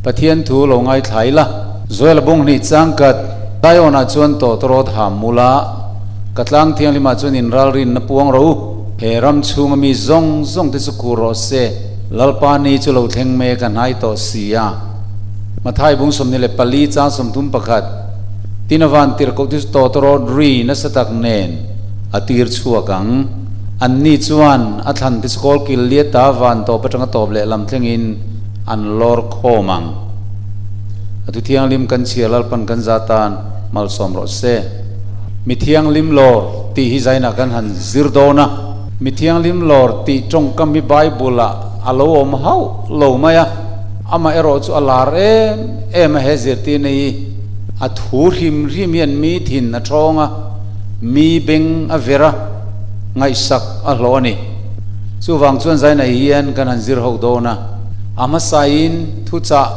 Pathian thu lo ngaithla ila. Joel bung hnih changkat Zion-ah chuan tawtawrawt ha mula ka tlang thianghlimah chuan inralrinna puang rawh u. He ram chhunga mi zawng zawng te chu kur rawh se. Lalpa ni chu lo thleng mek a hnai tawh si a. Mathai bung 24 chang 31 Tin a van tirhkoh te chu tawtawrawt ri nasa tak nen a tir chhuak ang. Anni chuan a thlan te chu kawlkil liata van tawp atanga tawp lehlam thlengin an lawr khawm ang. A thu thianghlim kan chhia Lalpan kan za tan malsawm rawh se. Mi thianghlim lawr tih hi zainah kan han zir dawn a. Mi thianghlim lawr tih tawngkam hi Bible ah a lo awm hauh lo mai a, amah erawh chu a lar em em a he zirtirna hi a thu hrim hrim hian mi thin a thawng a, mi beng a ver a, ngaihsak a hlawh a ni. Chuvang chuan zainah hian kan han zir ho dawn a. A hmasain thuchah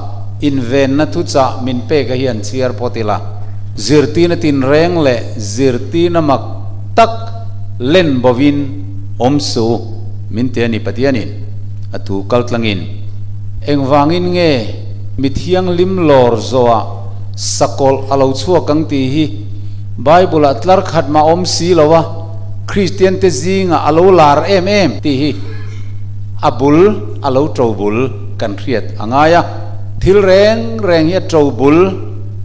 invenna thuchah min pek a hian chhiar phawt ila, zirtirna tinreng leh zirtirna mak tak len bovin awm su min ti a ni Pathianin a thu kal tlangin. Engvangin nge mi thianghlim lawr zawhah sakawlh a lo chhuak ang tih hi Bible-ah tlar khat mah awm si lo a, Kristiante zingah a lo lar em em tih hi a bul a lo to bul kan hriat a ngai a. Thil reng reng hi a to bul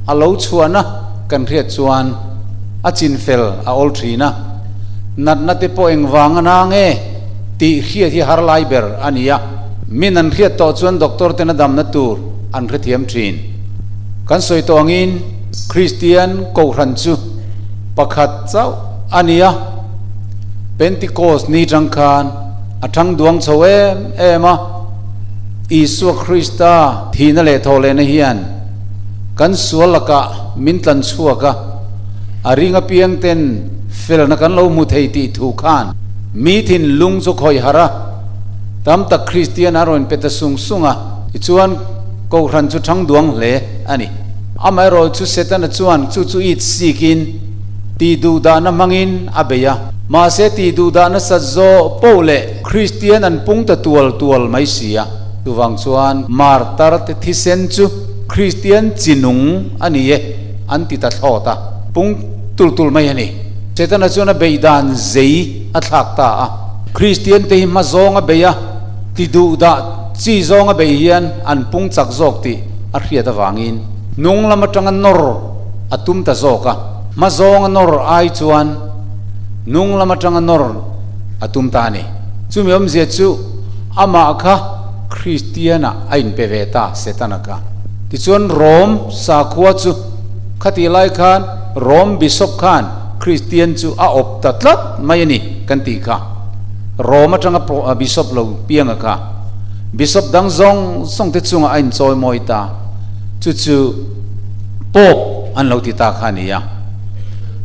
a lo chhuahna kan hriat chuan a chin fel a awl thin a. Natna te pawh engvang a na nge tih hriat hi har lai ber a ni a. Min an hriat tawh chuan doctor ten a damna tur an hrethiam thin. Kan sawi tawh angin Kristian Kohhran chu pakhat chauh a ni a. Pentecost ni tang khan a thang duang chho em em a, Isua Krista thihna leh thawhlehna hian kan sual lakah min tlan chhuak a, a ring apiang ten felna kan lo hmu thei tih thu khan mi thinlung chu khawih harh a, tam tak Kristian a rawn pe ta sung sung a, tichuan Kohhran chu thang duang hle a ni. Amaherawhchu Setana chuan chu chu it sikin tih duhdahna hmangin a bei a. Mahse tih duhdah nasat zawh poh leh Kristian an pung ta tual tual mai si a. Chuvang chuan martar te thisen chu Kristian chi nung a ni e an ti ta thlawt a, pung tul tul mai a ni. Setana chuan a beih dan zei a thlak ta a. Kristian te hi hma zawng a bei a, ti duhdah chi zawng a beih hian an pung chak zawk tih a hriat avangin hnung lam atanga nawr a tum ta zawk a. Hma zawnga nawr ai chuan hnung lam atanga nawr a tum ta a ni. Chumi awmzia chu amah kha Kristian-ah a inpe ve ta, Setana kha. Tichuan Rom sakhua chu khatih lai khan Rom Bishop khan Kristian chu a awp ta tlat mai a ni kan tih kha. Rom atanga Bishop lo pianga kha Bishop dang zawng zawng te chungah a inchawi mawi ta. Chu chu Pope an lo ti ta kha a ni a.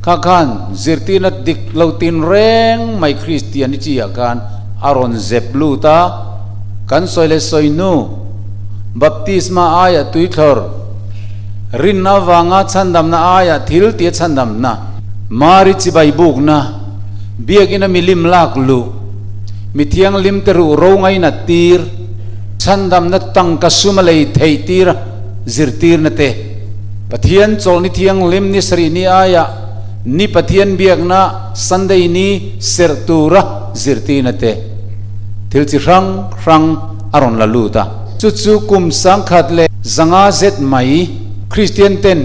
Kha khan zirtirna dik lo tin reng mai Christianity ah khan a rawn zep lut a, kan sawi leh sawi hnu baptisma aia tuithlawr, rinna avanga chhandamna aia thil tia chhandamna, Mari chibai bukna, biakina milim lak luh, mi thianghlim te ruh ro ngainat tir, chhandamna tangka suma lei theih tir a. Zirtirna te, Pathian chawlhni thianghlim ni sarih ni aiah ni Pathian biakna Sunday ni serh tura zirtirna te thil chi hrang hrang a rawn la lut a. Chu chu kum 1500 zet mai Kristian ten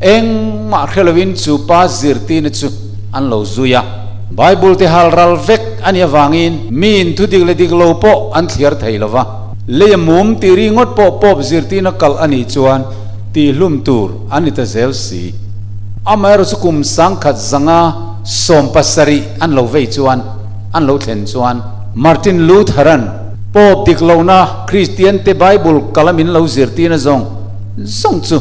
engmah hre loin chu pa zirtirna chu an lo zui a. Bible te hal ral vek a nih avangin miin thudik leh dik lo pawh an thliar thei lo va. Lei a mum tih ringawt pawh pawp zirtirna kalh a nih chuan tihhlum tur an ni ta zel si. Amaherawh chu kum 1570 an lo vei chuan an lo thlen chuan Martin Luther-a'n pawp dik lohna Kristiante Bible kalh a min lo zirtirna zawng zawng chu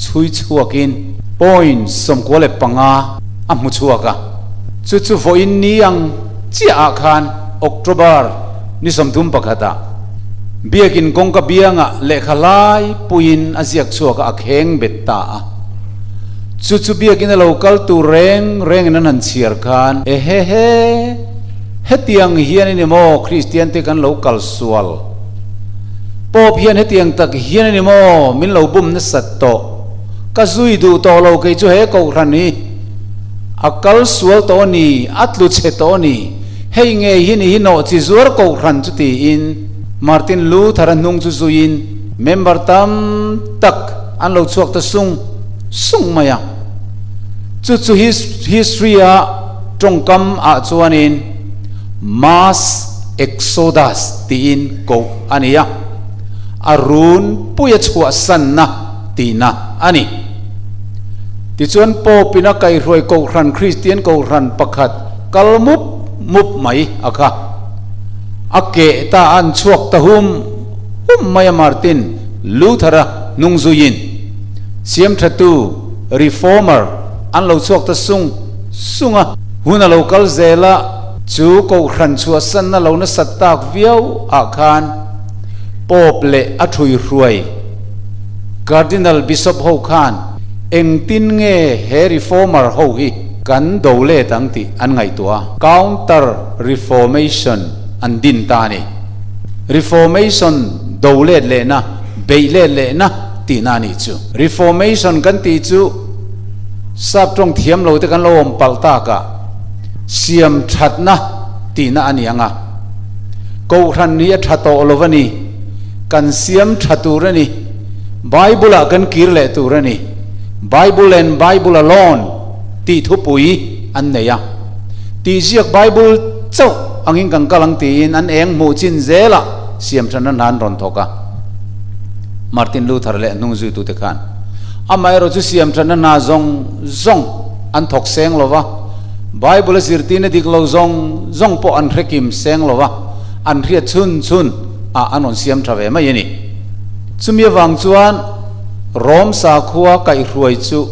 chhui chhuakin point 95 a hmu chhuak a. Chu chu vawiin ni ang chiahah khan October Ni 31 ah Biakin kawngka biangah lehkha lai puiin a ziak chhuak a, a kheng bet ta a. Chu chu Biakin a lo kal tur reng rengin an han chhiar khan, Ehehe, hetiang hian in emaw Kristian te kan lo kal sual? Pope hian hetiang tak hian a ni maw min lo bum nasat tawh. Ka zui duh tawh lo kei chu he kohhran hi a kal sual tawh a ni, a tlu chhe tawh a ni. Hei ngei hi ni hi nawh chi zuar kohhran chu tiin Martin Luther-a hnung chu zuiin member tam tak an lo chhuak ta sung sung mai a. Chu chu history-a tawngkam ah chuanin mass exodus tiin koh a ni a, a run puia chhuahsanna tihna a ni. Tichuan Pope-in a kaihhruai kohhran Kristian kohhran pakhat kal mup mup mai a kha. A keh ta an chhuak ta hum hum mai a Martin Luther-a hnung zuiin siamthatu, reformer, an lo chhuak ta sung sung a. Hun a lo kal zel a, chu kohhran chhuahsanna lo nasat tak viau ah khan Pope leh a ṭhuihruai Cardinal Bishop ho khan engtin nge he reformer ho hi kan do let ang tih an ngaihtuah a, Counter Reformation an din ta a ni. Reformation do let lehna, beih let lehna tihna a nih chu. Reformation kan tih chu sap tawng thiam lo te kan lo awm palh tak a, siam thatna tihna a ni ang a. Kohhran hi a tha tawh lo a ni, kan siam tha tur a ni, Bible ah kan kir leh tur a ni, Bible and Bible alone tih thupui an nei a. Tihziak Bible chauh angin kan kal ang tiin an eng hmuh chin zelah siam thatna hna an rawn thawk a. Martin Luther leh hnung zuitute khan amaherawh chu siam thatna hna zawng zawng an thawk seng lo va, Bible a zirtirna dik lo zawng zawng pawh an hre kim seng lo va, an hriat chhun chhun ah an rawn siam tha ve mai a ni. Chumi avang chuan Rom sakhua kaihhruai chu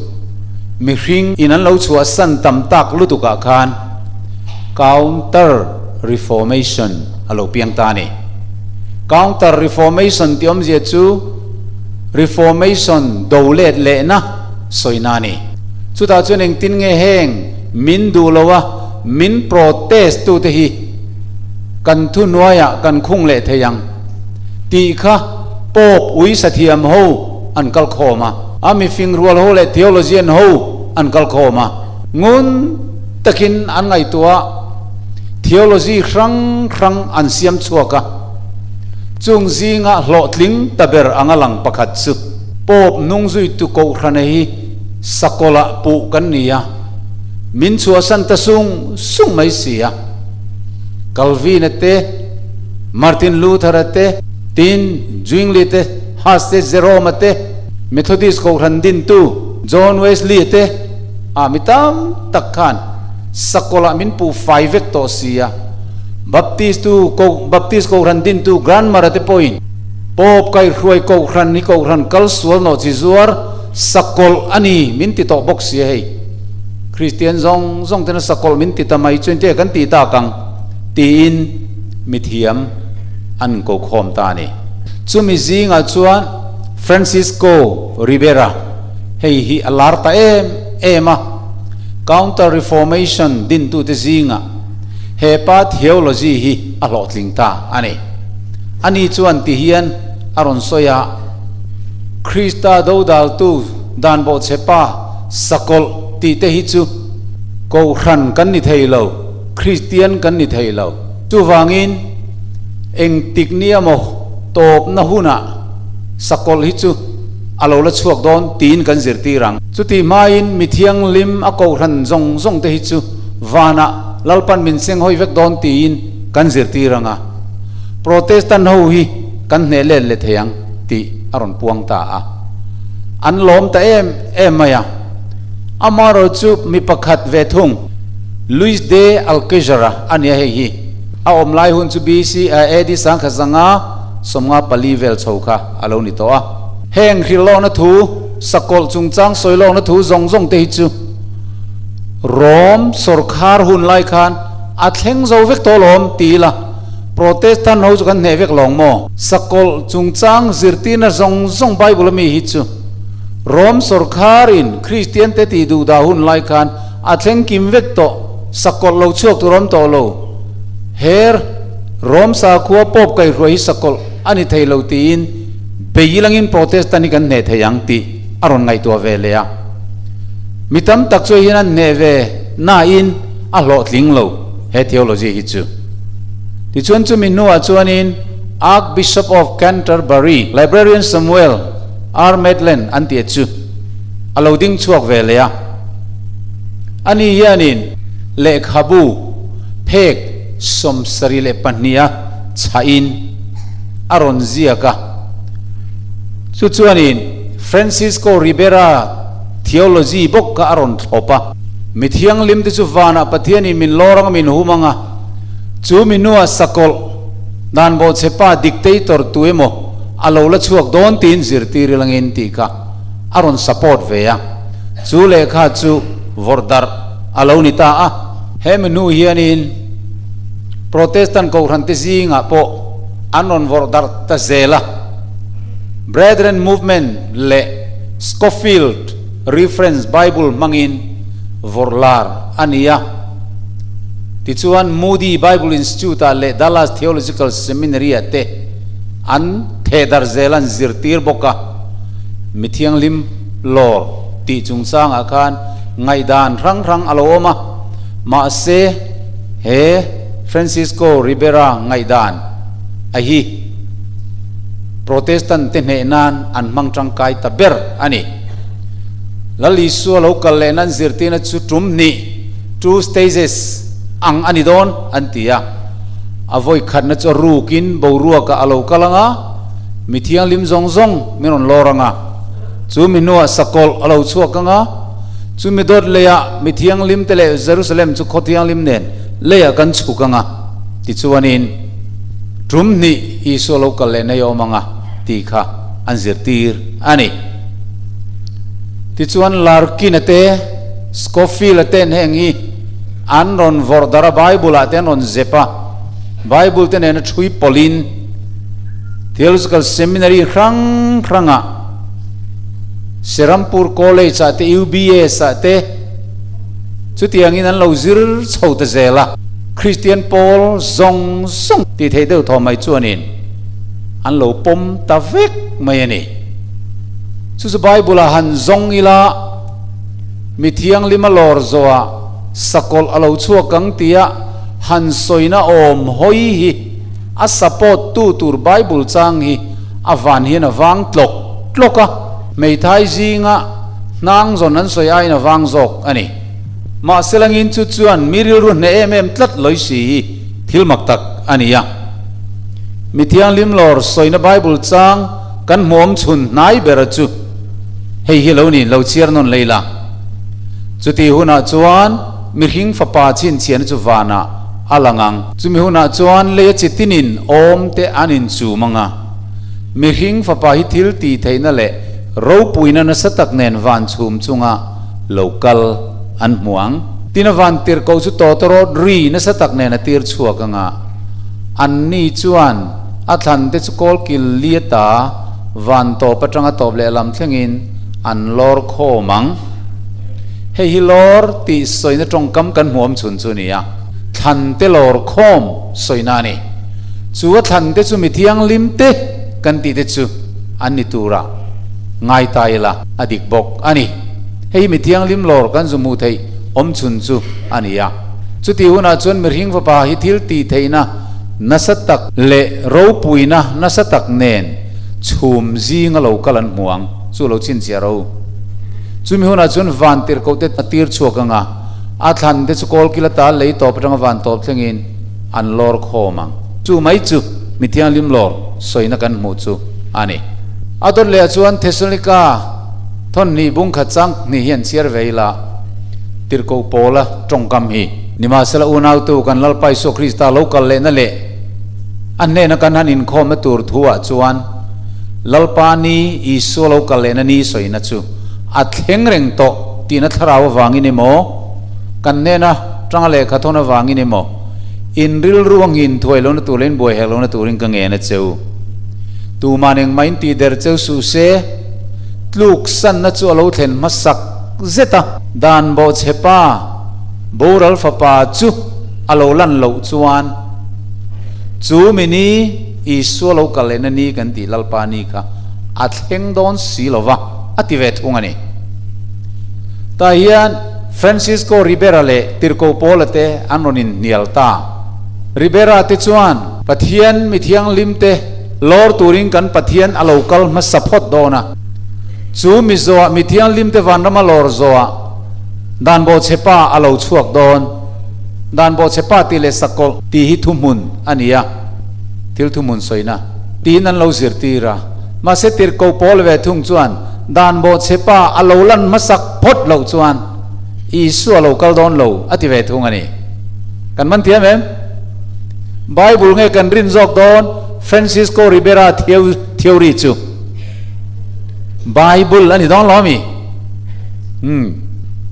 mihring in an lo chhuahsan tam tak lutuk ah khan Counter Reformation a lo piang ta a ni. Counter Reformation tih awmzia chu Reformation do let lehna sawina a ni. Chutah chuan engtin nge heng min duh lo a min protest tute hi kan thuhnuaiah kan khung leh thei ang tih kha Pope ui sathiam ho an kal khawm a, a mifing rual ho leh theologian ho an kal khawm a, ngun takin an ngaihtuah a, theology hrang hrang an siam chhuak a, chung zinga hlawhtling ta ber anga lang pakhat chu Pope hnungzuitu Kohhrana hi sakawlah puh kan ni a, min chhuahsan ta sung sung mai si a. Calvin-a te, Martin Luther-a te, tin Zwingli te, Huss te, Jerome-a te, Methodist Kohhran dintu John Wesley-a te, ah mi tam tak khan sakawlah min puh fai vek tawh si a. Baptist tu Baptist Kohhran dintu Granmer-a te pawhin Pope kaihhruai Kohhran hi Kohhran kal sual nawh chi zuar sakawlh a ni min ti tawh bawk si a hei. Kristian zawng zawng tena sakawlh min ti ta mai chuan te kan ti tak ang tiin mithiam an ko khawm ta a ni. Chumi zingah chuan Francisco Ribera hei hi a lar ta em em a, Counter Reformation dintute zingah he pa theology hi a hlawhtling ta a ni. Ani chuan ti hian a rawn sawi a, Krista dodaltu dan bawhchhe pa Sakawlh tih te hi chu Kohhran kan ni thei lo, Kristian kan ni thei lo. Chuvangin engtik nia maw tawpna hunah Sakawlh hi chu a lo la chhuak dawn tiin kan zirtir ang. Chutih hmain mi thianghlim a Kohhran zawng zawng te hi chu vanah Lalpan min senghawi vek dawn tiin kan zirtir ang a. Protestant ho hi kan hneh let leh thei ang tih a rawn puang ta a. An lawm ta em em mai a. Amaherawh chu mi pakhat ve thung, Luis de Alcazar-a a nia hei hi. A awm lai hun chu BC AD 1954 vel chho kha a lo ni tawh a. Heng hrilhlawkna thu, sakawlh chungchang sawilawkna thu zawng zawng te hi chu Rom sawrkhar hun lai khan a thleng zo vek tawh lawm ti ila Protestant ho chu kan hneh vek lawng maw? Sakawlh chungchang zirtirna zawng zawng Bible a mi hi chu Rom sawrkharin Kristian te tih duh dah hun lai khan a thleng kim vek tawh, sakawlh lo chhuak tur awm tawh lo. Her, Rom sakhua Pope kaihruai hi sakawlh a ni thei lo tiin Bei langin Protestant hi kan hneh thei ang tih a rawn ngaihtuah ve leh a. Mi tam tak chu hian an hneh ve nain a hlawhtling lo he theology hi chu. Tichuan chumi hnuah chuanin Archbishop of Canterbury, Librarian Samuel R. Maitland an tih chu a lo ding chhuak ve leh a. Ani hianin lehkhabu phek 72 a chhahin a rawn ziak a. Chu chuanin Francisco Ribera theology bawk kha a rawn thlawp a. Mi thianghlim te chu vanah Pathianin min lawr anga min hum anga, chu mi hnuah sakawlh dan bawhchhepa dictator tu emaw a lo la chhuak dawn tiin zirtir ilangin tih kha a rawn support ve a. Chu lehkha chu vawrh darh a lo ni ta a. He mi hnu hianin Protestant kohhran te zingah pawh an rawn vawrh darh ta zel a. Brethren Movement leh Scofield Reference Bible hmangin vawrh lar a ni a. Tichuan Moody Bible Institute-ah leh Dallas Theological Seminary-ah te an theh darh zel an zirtir bawk a. Mi thianghlim lawr tih chungchangah khan ngaihdan hrang hrang a lo awm a, mahse he Francisco Ribera ngaihdan a hi Protestant te hneh nan an hmang tangkai ta ber a ni. Lal Isua lo kal leh nan zirtirna chu tum hnih, two stages, ang a ni dawn an ti a. A vawi khatna chu a rukin boruakah a lo kal ang a, mi thianghlim zawng zawng min rawn lawr ang a, chu mi hnuah sakawlh a lo chhuak ang a, chu mi dawt leiah mi thianghlim te leh Jerusalem chu khaw thianghlim nen leiah kan chhuk ang a, tichuanin tum hnih Isua lo kal leh nei a awm ang a tih kha an zirtir a ni. Tichuan Larkin-a te, Scofield-a ten heng hi an rawn vawrh darh a, Bible-ah te an rawn zep a, Bible te nena thui pawlhin Theological Seminary hrang hrangah Serampur College-ah te, UBS-ah te chutiangin an lo zir chho ta zel a. Kristian pawl zawng zawng tih theih deuh thaw mai chuanin an lo pawm ta vek mai a ni. Chu chu Bible-ah han zawng ila, mi thianghlim a lawr zawhah sakawlh a lo chhuak ang tia han sawina awm hawi hi a support tu tur Bible chang hi a van hian a vang tlawk tlawk a, hmeithai zinga hnang zawn an sawi aiin a vang zawk a ni. Mahse langin chu chuan mi rilru hneh em em tlat lawi si hi thil mak tak a ni a. Mi thianghlim lawr sawina Bible chang kan hmuam chhun hnai bera chu hei hi lo ni, lo chhiar nawn lei la. Chuti hunah chuan mihring fapa chhinchhiahna chu vanah a lang ang. Chumi hunah chuan lei a chi tinin awm te an inchum ang a, mihring fapa hi thil tih theihna leh ropuina nasa tak nen van chhum chunga lo kal an hmu ang. Tin a van tirhkoh chu tawtawrawt ri nasa tak nen a tir chhuak ang a, anni chuan a thlan te chu kawlkil li ata van tawp atanga tawp lehlam thlengin an lawr khawm ang. Hei hi lawr tih sawina tawngkam kan hmuam chhun chu a ni a, thlan te lawr khawm sawina a ni. Chu a thlan te chu mi thianghlim te kan tih te chu an ni tura ngai ta ila a dik bawk a ni. Hei hi mi thianghlim lawr kan zu hmuh theih awm chhun chu a ni a. Chutih hunah chuan mihring fapa hi thil tih theihna nasa tak leh ropuina nasa tak nen chhum zinga lo kal an hmu ang chu lo chhinchhiah ro. Chumi hunah chuan van tirhkoh te a tir chhuak ang a, a thlan te chu kawlkil ata lei tawp atanga van tawp thlengin an lawr khawm ang. Chu mai chu mi thianghlim lawr sawina kan hmuh chu a ni. A dawt lehah chuan Thessalonika thawn hnih bung khat chang hnih hi an chhiar ve ila, tirhkoh pawla tawngkam hi. Nimahsela unautu kan Lalpa Isua Krista lo kal lehna leh a hnena kan han inkhawmna tur thuah chuan, Lalpa ni Isua lo kal lehna ni sawina chu a thleng reng tawh tihna thlarau avangin emaw, kan hnena tanga lehkha thawn avangin emaw, in rilru a nghin thuai lohna tur leh in buai hek lohna turin ka ngen a cheu. Tuman engmah in tih der cheu suh se, tluk sanna chu a lo thlen hmasak zet a. Dan bawhchhepa boral fapa chu a lo lan loh chuan chu mi ni Isua lo kal lehna ni kan tih Lalpa ni kha a thleng dawn si lo va, a ti ve thung a ni. Tah hian Francisco Ribera leh Tirhkoh Paula te an rawn inhnial ta. Ribera te chuan Pathian mi thianghlimte lawr turin kan Pathian a lo kal hmasa phawt dawn a. Chu mi zawhah mi thianghlimte vanrama lawr zawhah dan bawhchhepa a lo chhuak dawn. Dan bawhchhepa tih leh sakawlh tih hi thuhmun a ni a, thil thuhmun sawina tiin an lo zirtir a. Mahse Tirhkoh Paul ve thung chuan dan bawhchhepa a lo lan hmasak phawt loh chuan Isua a lo kal dawn lo a ti ve thung a ni. Kan man thiam em? Bible nge kan rin zawk dawn Francisco Ribera theory chu? Bible a ni dawn lo ami? Umm.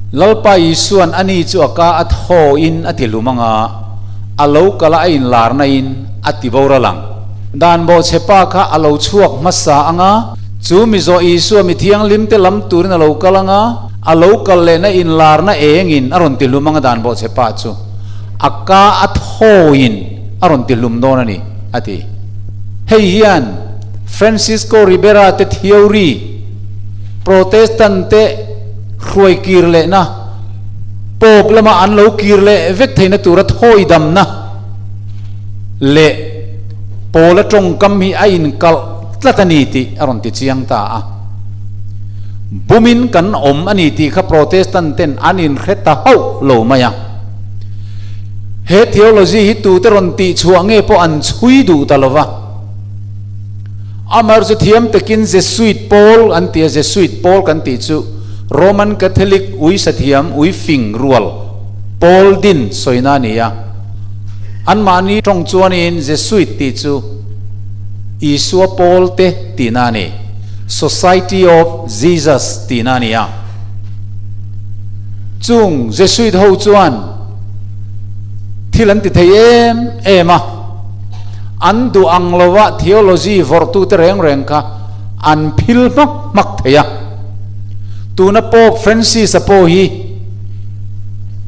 Lalpa Isua'n ani chu a ka a thawin a ti hlum anga, a lo kal a a inlarna in a ti boral ang. Dan bawhchhe pa kha a lo chhuak hmasa anga, chu Mizo Isua mi thianghlim te lam turin a lo kal anga, a lo kal lehna inlarna engin a rawn ti hlum anga dan bawhchhe pa chu a ka a thawin a rawn ti hlum dawn a ni, a ti. Hei hian Francisco Ribera te theory, Protestant te hruai kir lehna, Pope lama an lo kir leh vek theihna tura thawi damna leh Paula tawngkam hi a inkalh tlat a ni tih a rawn ti chiang ta a. Bumin kan awm a ni tih kha Protestant ten an inhre ta hauh lo mai a. He theology hi tute rawn tihchhuah nge pawh an chhui duh ta lo va. Amar chu thiam takin Jesuit pawl an ti a, Jesuit pawl kan tih chu Roman Catholic ui sathiam, ui fing rual pawl din sawina a ni a. Anmahni tawng chuanin Jesuit tih chu Isua pawl te tihna a ni, Society of Jesus tihna a ni a. Chung Jesuit ho chuan thil an ti thei em em a. An duh ang lova theology vawrhtute reng reng kha an phil hmak hmak thei a. Tuna Pope Francis-a pawh hi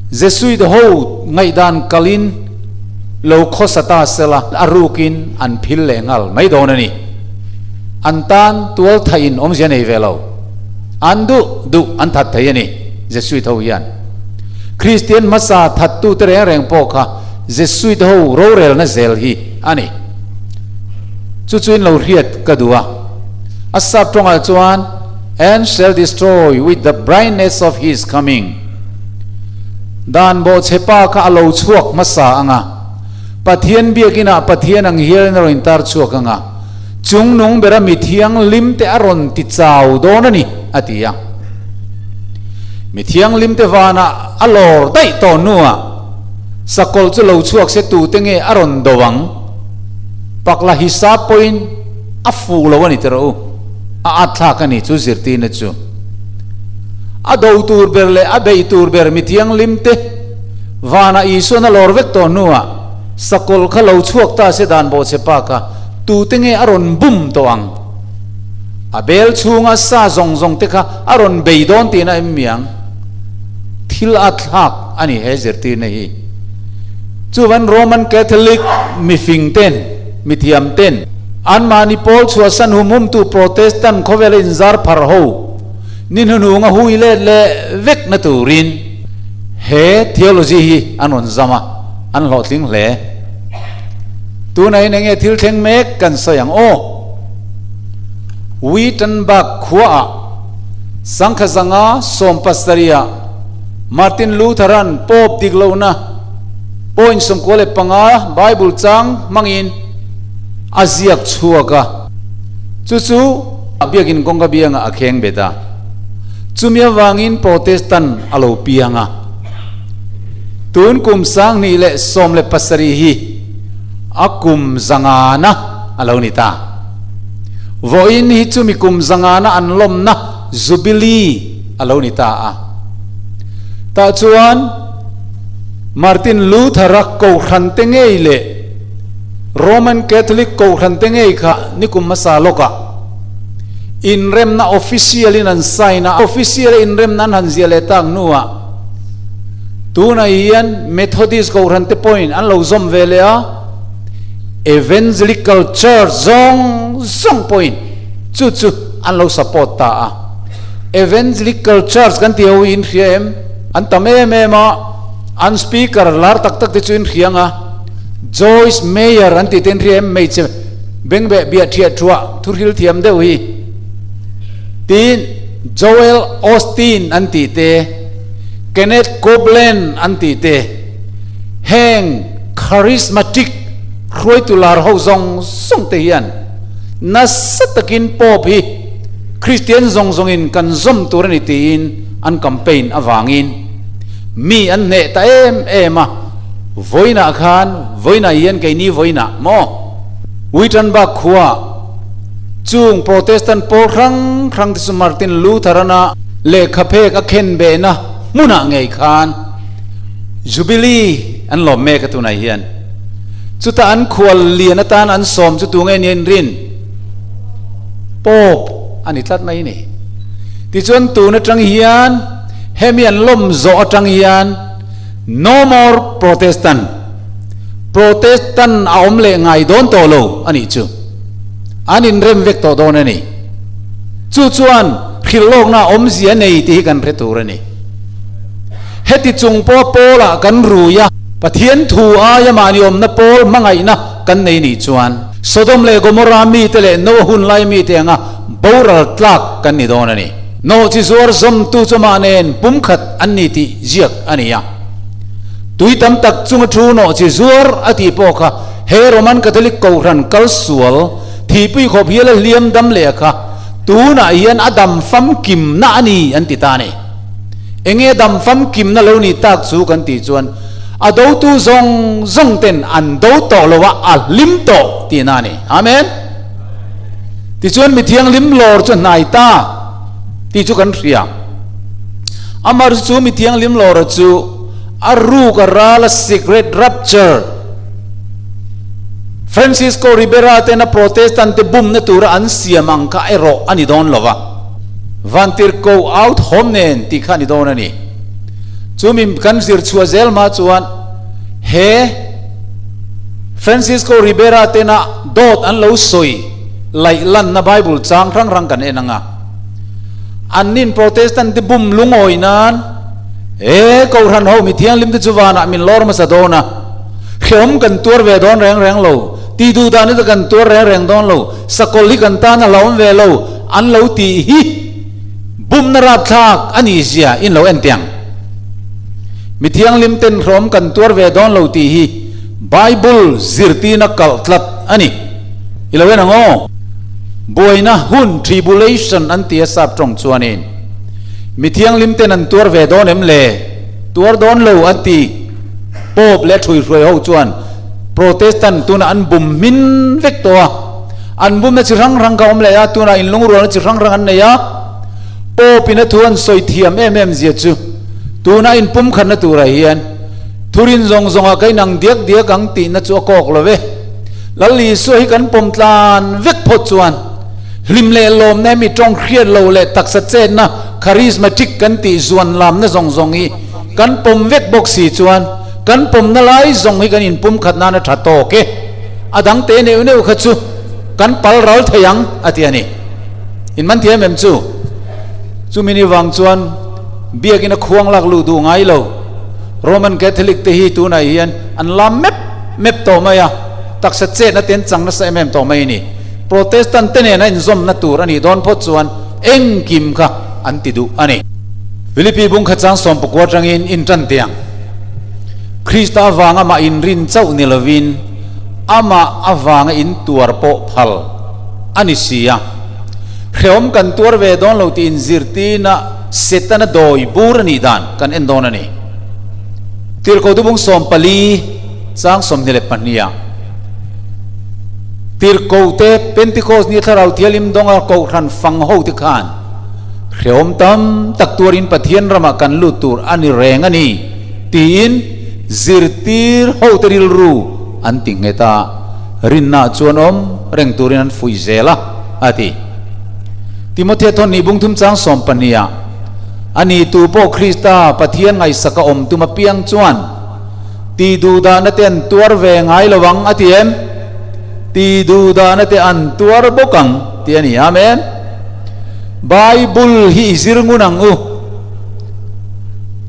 Jesuit ho ngaihdan kalin lo khawsa ta sela a rukin an phil leh nghal mai dawn a ni. An tan tual thaihin awmzia nei ve lo. An duh duh an that thei a ni Jesuit ho hian. Kristian hmasa thattute reng reng pawh kha Jesuit ho rorelna zel hi a ni. Chu chu in lo hriat ka duh a. A sap tawngah chuan, And shall destroy with the brightness of his coming. Dan bawhchhe pa kha a lo chhuak hmasa ang a, Pathian biakinah Pathian ang hialin a rawn intar chhuak ang a, chungnung bera mi thianghlim te a rawn ti chau dawn a ni, a ti a. Mi thianghlim te vanah a lawr daih tawh hnuah, Sakawlh chu lo chhuak se tute nge a rawn do ang? Pakla hisap pawhin a fuh lo a ni tiraw u, a at thlak a ni chu zirtirna chu. A do tur ber leh a beih tur ber mi thianghlim te vanah Isuan a lawr vek tawh hnuah sakawlh kha lo chhuak ta se dan bawhchhe pa kha tute nge a rawn bum tawh ang? A bel chhunga sa zawng zawng te kha a rawn bei dawn tihna em mi ang? Thil a thlak a ni he zirtirna hi. Chuvan Roman Catholic mifing ten, mithiam ten, anmahni pawl chhuahsan hum humtu Protestant khawvela inzar phar ho ni hnuhnunga hui let leh vekna turin he theology hi an rawn zam a, an hlawhtling hle. Tunah hian enge thil thleng mek kan sawi ang aw. Wittenberg khuaah Sangkha zanga sawmpasarih Martin Luther-a'n Pope dik lohna point 95 Bible chang hmangin a ziak chhuak a, chu chu biakin kawngka biangah a kheng bet a. Chumi avangin Protestant a lo piang a. Tun kum 2017 hi a kum zangana a lo ni ta. Vawiin hi chumi kum zangana an lawmna Jubilee a lo ni ta a. Tah chuan Martin Luther-a Kohhran te ngei leh Roman Catholic Kohhran te ngei kha nikum hmasa lawkah inremna official in an sign a, official a inremna an han ziah leh tak hnuah tunah hian Methodist Kohhran te pawhin an lo zawm ve leh a, Evangelical Church zawng zawng pawhin. Chu chu an lo support ta a. Evangelical Church kan tih ho hi in hria em? An tam em em a, an speaker lar tak tak te chu in hria ang a. Joyce Meyer an tih te in hria em? Hmeichhe bengbeh biah thiah thuah thuhril thiam deuh hi. Tin, Joel Osteen an tih te, Kenneth Copeland an tih te, heng charismatic hruaitu lar ho zawng zawng te hian nasa takin Pope hi Kristian zawng zawngin kan zawm tur a ni tiin an campaign avangin mi an hneh ta em em a, vawiinah khan, vawiinah hian keini vawiinah maw? Wittenberg khuaah chung Protestant pawl hrang hrang te chu Martin Luther-ana lehkha phek a khen behna hmunah ngei khan Jubilee an lawm mek a tunah hian. Chutah an khual lian atan an sawm chu tunge nia inrin? Pope a ni tlat mai ni. Tichuan tun atang hian hemi an lawm zawh atang hian No more Protestant, Protestant a awm leh ngai dawn tawh lo a nih chu. An inrem vek tawh dawn a ni. Chu chuan hrilhlawkna awmzia nei tih hi kan hre tur a ni. Heti chung pawh Paula kan rui a, Pathian thu aia mahni awmna pawl hmangaihna kan nei nih chuan Sodom leh Gomorrah mite leh Noah hun lai mite anga boral tlak kan ni dawn a ni. Nawh chi zuar zawmtu chu amah nen pumkhat an ni tih ziak a ni a. Tui tam tak chunga thu nawh chi zuar a tih pawh kha he Roman Catholic Kohhran kal sual thihpui khawp hial a hliam dam leh a kha tunah hian a dam famkimna a ni an ti ta a ni. Enge dam famkimna lo ni tak chu kan tih chuan a dotu zawng zawng ten an do tawh lo a, a hlim tawh tihna a ni. Amen. Tichuan mi thianghlim lawr chu hnai ta tih chu kan hria. Amar chu mi thianghlim lawra chu a ruk a ral a secret rapture Francisco Ribera tena Protestant te bumna tura an siam ang kha erawh a ni dawn lo va. Vantir ko out hawm nen tih kha a ni dawn a ni. Chu mi kan zir chhuah zel hma chuan he Francisco Ribera tena dawt an lo sawi laih lanna Bible chang hrang hrang kan en ang a. Annin Protestant te bum lungawi nan he Kohhran ho mi thianghlim te chu vanah min lawr hmasa dawn a, hrehawm kan tuar ve dawn reng reng lo, tih duh dan hi chu kan tuar reng reng dawn lo, sakawlh hi kan tan a hlauhawm ve lo an lo tih hi bumna rapthlak a nih zia in lo en tiang. Mi thianghlim ten hrehawm kan tuar ve dawn lo tih hi Bible zirtirna kalh tlat a ni. I lo en ang aw. Buaina hun, tribulation, an ti a sap tawng chuanin mi thianghlim ten an tuar ve dawn em le? Tuar dawn lo an ti. Pope leh ṭhuihruai ho chuan Protestant tunah an bum hmin vek tawh a. An bumna chi hrang hrang kha awm leh a, tunah inlungrualna chi hrang hrang an nei a. Pope in a thu an sawi thiam em em zia chu tuna inpumkhatna turah hian thurin zawng zawngah ka inang diak diak ang tihna chu a kawk lo ve. Lal Isua hi kan pawm tlan vek phawt chuan hlim leh lawmna mi tawng hriat lo leh taksa chetna charismatic kan tih zuan lamna zawng zawng hi kan pawm vek bawk si chuan kan pawmna lai zawng hi kan inpumkhat nan a tha tawk e. A dang te neuh neuh kha chu kan pal ral thei ang a ti a ni. In man thiam em chu? Chumi ni vang chuan biakina khuang lak luh duh ngai lo Roman Catholic te hi tunah hian an lam mep mep tawh mai a, taksa chetna te an chang nasa em em tawh mai a ni. Protestant te nena inzawmna tur a nih dawn phawt chuan engkim kha an ti duh a ni. Philippi bungkhat chang sawmpakua atangin intan teh ang. Krista avanga amah inrin chauh ni lovin amah avanga intuar pawh phal a ni si a. Hrehawm kan tuar ve dawn lo tih inzirtirna Setana dawi bur a nih dan kan en dawn a ni. Tirhkoh Dubung 14 chang 22 ah Tirhkoh te Pentecost ni Thlarau Thianghlim dawnga Kohhran fang ho te khan hrehawm tam tak tuarin Pathian ramah kan lut tur a ni reng a ni tiin zirtir ho te rilru an ti nghet a, rinna chuan awm reng turin an fuih zel a, a ti. Timothea thawn nih bungthum chang 12 ah, A ni tu pawh Krista Pathian ngaihsaka awm tum apiang chuan ti duhdahna te an tuar ve ngai lo ang, a ti em? Ti duhdahna te an tuar bawk ang. tih a ni. Amen. Bible hi i zir ngun ang u.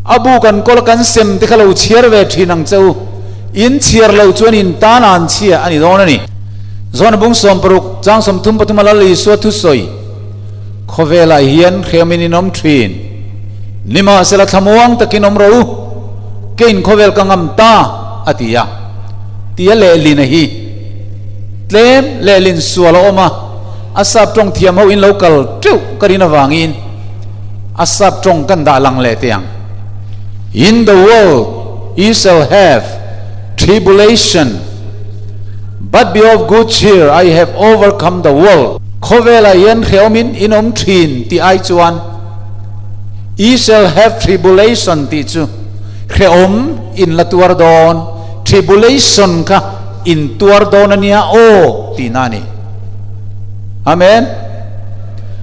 A bu kan kawl a kan sem te kha lo chhiar ve thin ang che u. In chhiar loh chuan in tan an chhia a ni dawn a ni. Zawn a bung 60 chang 33 a Lal Isua thusawi khawvelah hian hriamin in awm thin. Nimahsela thlamuang takin awm rawh u, keiin khawvel ka ngam ta a ti a. Tia lehlin a hi tlem lehlin sual a awm a, a sap tawng thiam ho in lo kal teuh ka rin avangin a sap tawng kan dah lang leh teh ang. In the world ye shall have tribulation, but be of good cheer, I have overcome the world. Khawvelah hian hrehawmin in awm thin tih ai chuan ye shall have tribulation tih chu hrehawm in la tuar dawn, tribulation kha in tuar dawn a nia aw tihna a ni. Amen.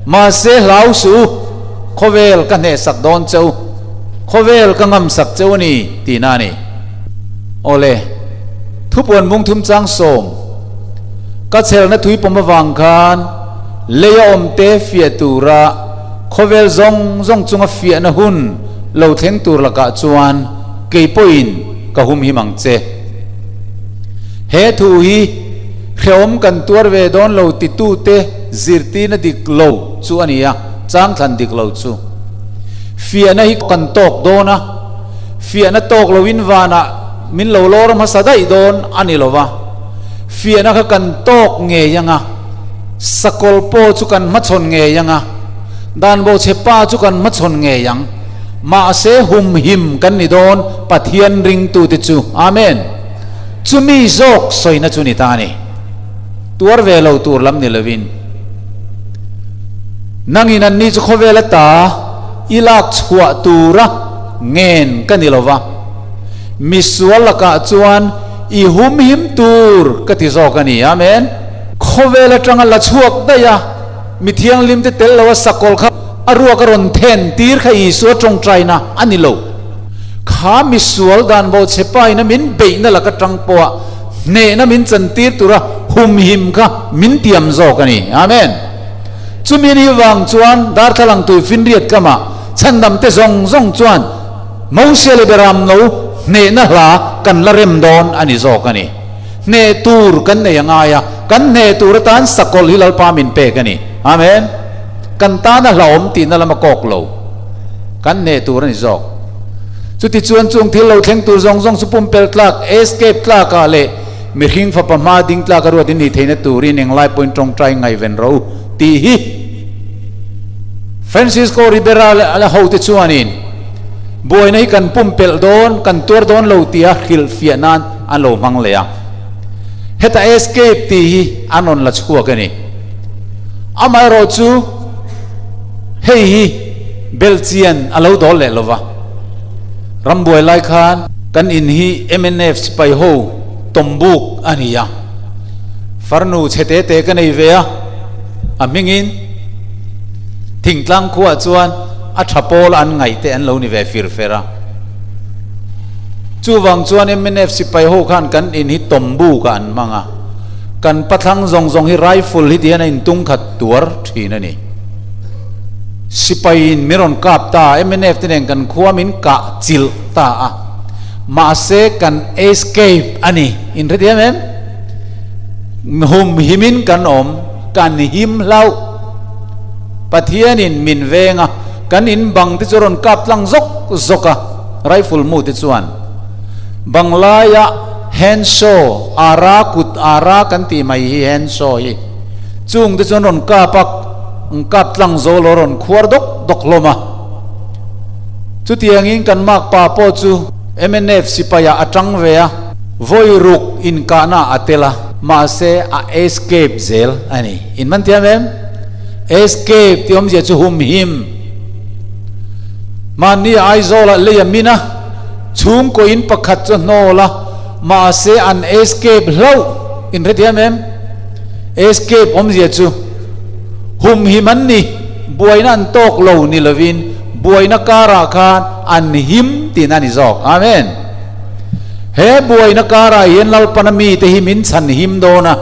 Mahse hlau suh u, khawvel ka hnehsak dawn che u, khawvel ka ngamsak che u a ni tihna a ni. Awle, thupuan bung thum chang sawm, ka chhelna thui pawm avang khan lei a awm te fiah tura khawvel zawng zawng chunga fiahna hun lo thleng tur lakah chuan kei pawhin ka humhim ang che. He thu hi hrehawm kan tuar ve dawn lo titute zirtirna dik lo chu a ni a, changthlan dik lo chu. Fiahna hi kan tawk dawn a, fiahna tawk loin vanah min lo lawr hmasa daih dawn a ni lo va, fiahna kha kan tawk ngei ang a, sakawlh pawh chu kan hmachhawn ngei ang a, danbo chhe pa chu kan hmachhawn ngei ang. Mahse humhim kan ni dawn Pathian ringtute chu. Amen. Chumi zawk sawina chu ni ta a ni. Tuar ve lo tur lam ni lovin. Nangin anni chu khawvel ata i lak chhuah tura ngen ka ni lova. Misual lakah chuan i humhim tur ka ti zawk a ni. Amen. Khawvel atanga la chhuak daih a, mi thianghlimte tel lo a sakawlh kha a ruak a rawn then tir kha Isua tawngtaina a ni lo. Kha misual dan bo che paina min beihna laka tang pawha hnehna min chantir tura humhim kha min tiam zawk a ni. Amen. Chumi ni vang chuan darthlalang tui finriat kamah chhandam te zawng zawng chuan Mosia leh Beram no hnehna hla kan la rem dawn a ni zawk a ni. Hneh tur kan nei a ngai a, kan hneh tur atan sakawlh hi Lalpa min pek a ni. Amen. Kan tana hlauhawm tihna lam a kawk lo. Kan hneh tur a ni zawk. Chuti chuan chung thil lo thleng tur zawng zawng chu pumpelh tlak, escape tlakah leh mihring fapa hma ding tlak a ruat in nih theihna turin englai pawhin tawngtai ngaihven rawh u tih hi Francisco Ribera leh hote chuanin buaina hi kan pumpelh dawn, kan tuar dawn lo tia hrilhfiah nan an lo hmang leh a. Heta escape tih hi an rawn la chhuak a ni. Amaherawhchu hei hi belhchian a lo dawl leh lova, rambuai lai khan kan in hi mnf sipai ho tawmbuk a ni a, farnu chhe te te ka nei ve a, a hmingin thingtlang khuaah chuan a tha pawl an ngaih te an lo ni ve fir fer a. Chuvang chuan mnf sipai ho khan kan in hi tawmbuk ah an hmang a. Kan pathlang zawng zawng hi rifle hi tihian a intung khat tuar thin a ni. Sipaiin min rawn kap ta a, mnf te nen kan khua min kah chilh ta a, mahse kan escape a ni. Inhrethiam em? Hum himin kan awm, kan him hlauh. Pathianin min veng a, kan in bang te chu rawn kap tlang zawk zawk a, rifle mu te chuan. Banglaia Handsaw, ara kut ara kan tih mai hi handsaw hi. Chung te chuan rawn kap a, an kap tlang zo lo rawn khuar dawk dawk hlawm a. Chutiangin kan makpa pawh chu mnf sipaiah a tang ve a, vawi ruk inkahna a tel a, mahse a escape zel a ni. In man thiam em? Escape tih awmzia chu humhim. Mahni Aizawlah lei a min a. Chhungkaw in pakhat chu hnawl a, mahse an escape hlauh in hrethiam em? Escape awmzia chu humhim an ni, buaina an tawk lo ni lovin buaina karah khan an him tihna a ni zawk. Amen. He buaina karah hian Lalpana mite hi min chhan him dawn a,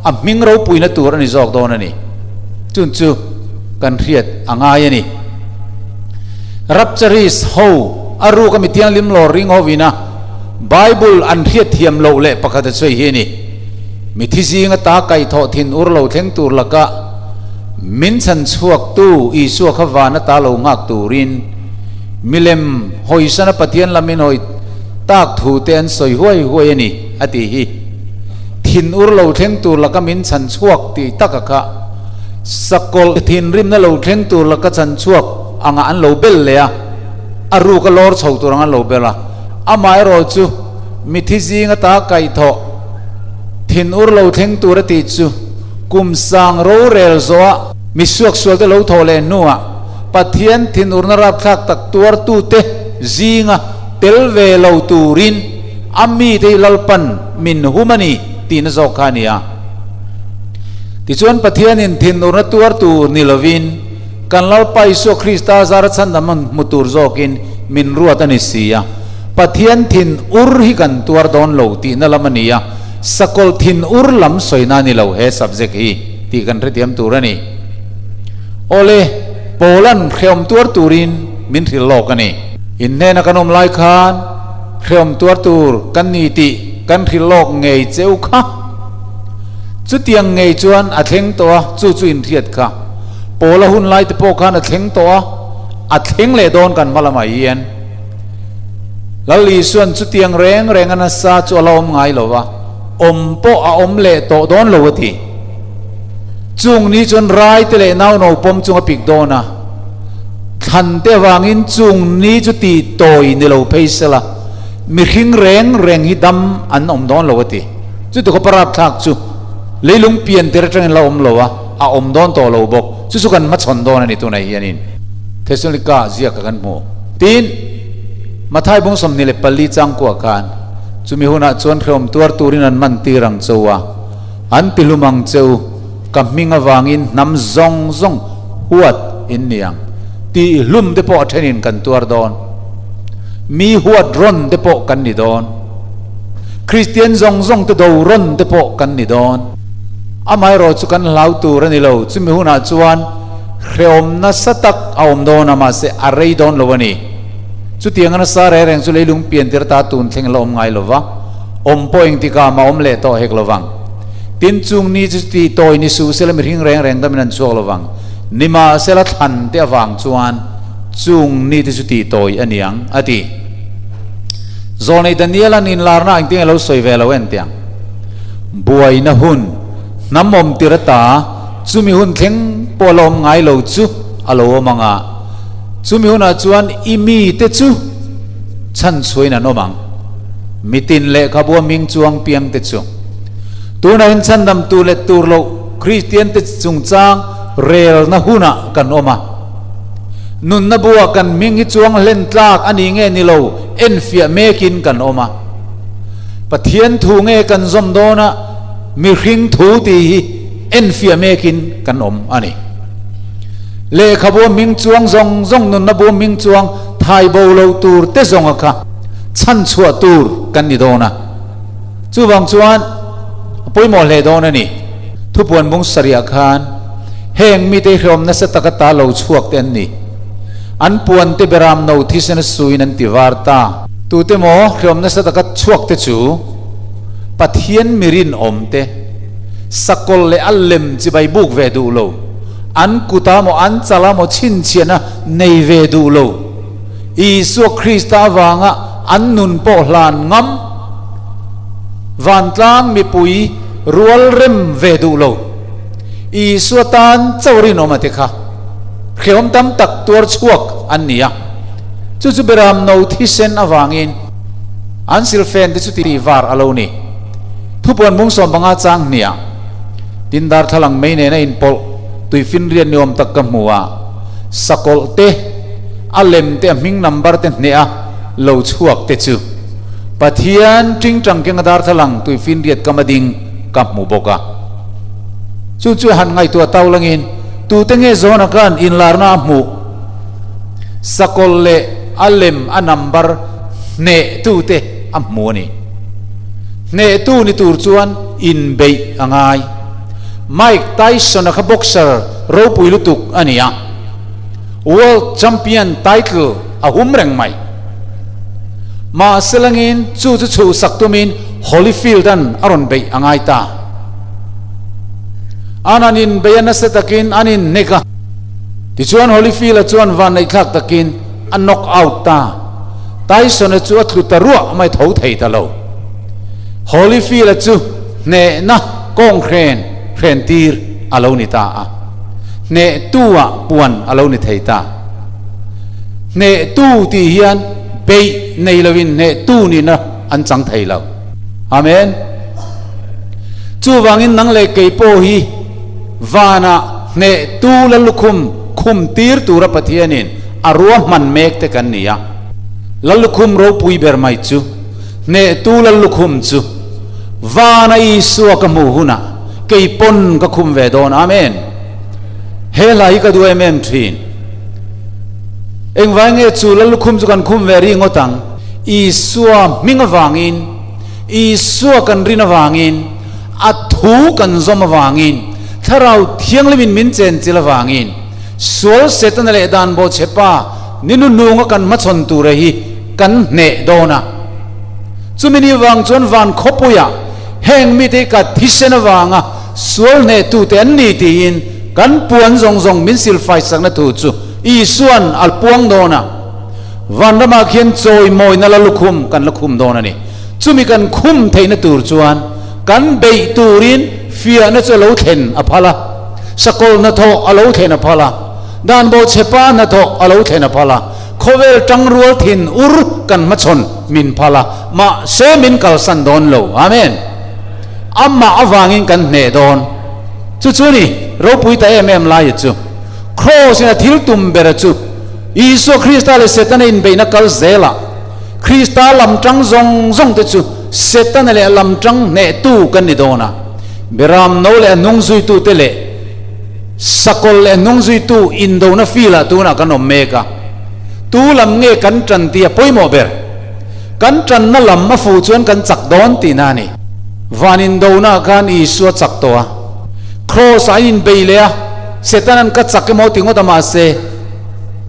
a hming ropuina tur a ni zawk dawn a ni. Chun chu kan hriat a ngai a ni. Rapturist ho a ruk a mi thianghlim lawr ring ho ina Bible an hriat thiam loh leh pakhat a sawi hi a ni. Mithi zinga ta kaihthawh thin ur lo thleng tur laka min chhan chhuaktu Isua kha van ata lo nghak turin milem hawisana Pathian lamin hawi tak thu te an sawi huai huai a ni a tih hi. Thin ur lo thleng tur laka min chhan chhuak tih taka kha sakawlh thinrimna lo thleng tur laka chhan chhuak angah an lo bel leh a, a ruka lawr chho tur ang an lo bel a. Amaherawhchu mithi zing ata kaihthawh thin ur lo thleng tur a tih chu kum sang rorel zawha mi suaksualte lo thawh leh hnuah Pathian thinurna rapthlak tak tuartute zinga tel ve lo turin a mite hi Lalpan min hum a ni tihna zawk kha a ni a. Tichuan Pathianin thinurna tuar tur ni lovin kan Lalpa Isua Krista zara chhandam hmu tur zawkin min ruat a ni si a. Pathian thin ur hi kan tuar dawn lo tihna lam a ni a, sakawlh thin ur lam sawina a ni lo he subject hi tih kan hrethiam tur a ni. Awle, Paula'n hrehawm tuar turin min hrilh lawk a ni. In hnena kan awm lai khan hrehawm tuar tur kan ni tih kan hrilh lawk ngei cheu kha. Chutiang ngei chuan a thleng tawh a, chu chu in hriat kha. Paula hun lai te pawh khan a thleng tawh a, a thleng leh dawn kan hma lamah hian. Lal Isua'n chutiang reng reng a nasa chu a la awm ngai lo va, awm pawh a awm leh tawh dawn lo a ti. Chung ni chuan rai te leh nau no pawm chung a pik dawn a, thlan te avangin chung ni chu tih tawi ni lo phei sela, mihring reng reng hi dam an awm dawn lo a ti. Chuti khawpa rapthlak chu leilung pian tir atangin la awm lo a, a awm dawn tawh lo bawk. Chu chu kan hmachhawn dawn a ni tunah hianin Thesalonika ziaka kan hmu. Tin, Mathai bung 24 changkua khan chumi hunah chuan hrehawm tuar turin an man tir ang cho a, An ti hlum ang che u, ka hming avangin hnam zawng zawng huat in ni ang. Tih hlum te pawh a thenin kan tuar dawn. Mi huat rawn te pawh kan ni dawn. Kristian zawng zawng te do rawn te pawh kan ni dawn. Amaherawh chu kan hlau tur a ni lo, chumi hunah chuan hrehawm nasa tak a awm dawn a, mahse a rei dawn lo a ni. Chutiang a nasa reng reng chu leilung pian tir ta tun thleng la awm ngai lo va. Awm pawh engtikah mah awm leh tawh hek lovang. Tin, chung ni chu ti tawi ni suh sela mihring reng reng damin an chhuak lovang. Nimahsela thlan te avang chuan chung ni te chu ti tawi a niang, a ti. Zawlnei Daniel-a'n inlarna engtin a lo sawi ve lo en tiang. Buaina hun, hnam awm tir ata chumi hun thleng pawh a la awm ngai lo chu a lo awm ang a, chumi hunah chuan i mite chu chhanchhuain an awm ang. Mitin lehkhabu a hming chuang piang te chu tunah in chhandam tu leh tur loh Kristian te chungchang relna hunah kan awm a. Nunna buah kan hming hi chuang hlen tlak a ni nge ni lo enfiah mekin kan awm a. Pathian thu nge kan zawm dawn a mihring thu tih hi enfiah mekin kan awm a ni. Lehkhabu a hming chuang zawng zawng nunna bu a hming chuang thai bo lo tur te zawnga kha chhan chhuah tur kan ni dawn a, chuvang chuan a pawimawh hle dawn a ni. Thupuan bung sarihah khan heng mite hi hrehawm nasa taka ta lo chhuak te an ni. An puan te beram no thisen a suin an ti var ta. Tute maw hrehawm nasa taka chhuak te chu Pathian mi rinawm te, sakawlh leh a lem chibai buk ve duh lo, an kuta maw an chala maw chhinchhiahna nei ve duh lo, Isua Krista avanga an nun pawh hlan ngam, vantlang mipui rual rem ve duh lo, Isua tan chauh rinawm a ti kha hrehawm tam tak tuar chhuak an ni a. Chu chu Beram no thisen avangin an silfen te chu tih var a lo ni. Thupuan bung 15 chang hniah tin darthlalang mei nena inpawlh tuifinriat ni awm tak ka hmu a, sakawlh te, A lem te a hming number te hneh a lo chhuak te chu Pathian tingtang kenga darthlalang tuifinriat kam a ding ka hmu bawk a. Chu chu han ngaihtuah tau langin tute nge zawna khan inlarna a hmuh sakawlh leh a lem a number hneh tute a hmu a ni. Hnehtu ni tur chuan inbeih a ngai. Mike Tyson-a kha boxer ropui lutuk a ni a, World Champion title a hum reng mai. Mahse langin chu chu chhuhsak tumin Holyfield-a'n a rawn beih a ngai ta. An han inbeih a nasa takin an inhnek a, tichuan Holyfield-a chuan vanneihthlak takin a knock out ta. Tyson-a chu a tlu ta ruah mai tho thei ta lo. Holyfield-a chu hnehna kawng hren hren tir a lo ni ta a, hnehtu-ah puan a lo ni thei ta. Hnehtu tih hian beih nei loin hnehtu nihna an chang thei lo. Amen. Chuvangin nang leh kei pawh hi vanah hnehtu la lukhum khum tir tura Pathianin a ruahman mek te kan ni a. La lukhum ropui ber mai chu, hnehtu la lukhum chu vana Isua ka hmuh hunah kei pawn ka khum ve dawn. Amen. He hla hi ka duh em em thin. Engvai nge chu la lukhum chu kan khum ve ri ngawt ang? Isua hming avangin, Isua kan rin avangin, a thu kan zawm avangin, Thlarau Thianghlimin min chenchilh avangin, sual Setana leh dan bawhchhepa ni nuhnunga kan hmachhawn tura hi kan hneh dawn a. Chumi ni vang chuan van khawpuiah heng mite hi ka thisen avanga sual hnehtute an ni tiin kan puan zawng zawng min silfaisakna thu chu Isua'n a puang dawn a. Vanramah khian chawimawina la lukhum kan la khum dawn a ni. Chumi kan khum theihna tur chuan kan beih turin fiahna chu a lo thlen a phal a, sakawlh hnathawh a lo thlen a phal a, dan bawhchhepa hnathawh a lo thlen a phal a, khawvel tangrual thin ur kan hmachhawn min phal a, mahse min kalsan dawn lo. Amen. Amah avangin kan hneh dawn. Chu chu ni, ropui ta em em laia chu. Kraws in a thil tum bera chu Isua Krista leh Setana inbeihna kal zelah Krista lam tang zawng zawng te chu Setana leh a lam tang hnehtu kan ni dawn a. Beram no leh a hnung zuitute leh Sakawlh leh a hnung zuitu indona field-ah tunah kan awm mek a. Tu lam nge kan tan tih a pawimawh ber. Kan tanna lam a fuh chuan kan chak dawn tihna a ni. Van indona khan Isua chak tawh a. Kraws-ah an inbei leh a, Setana'n ka chak emaw ti ngawt a mahse,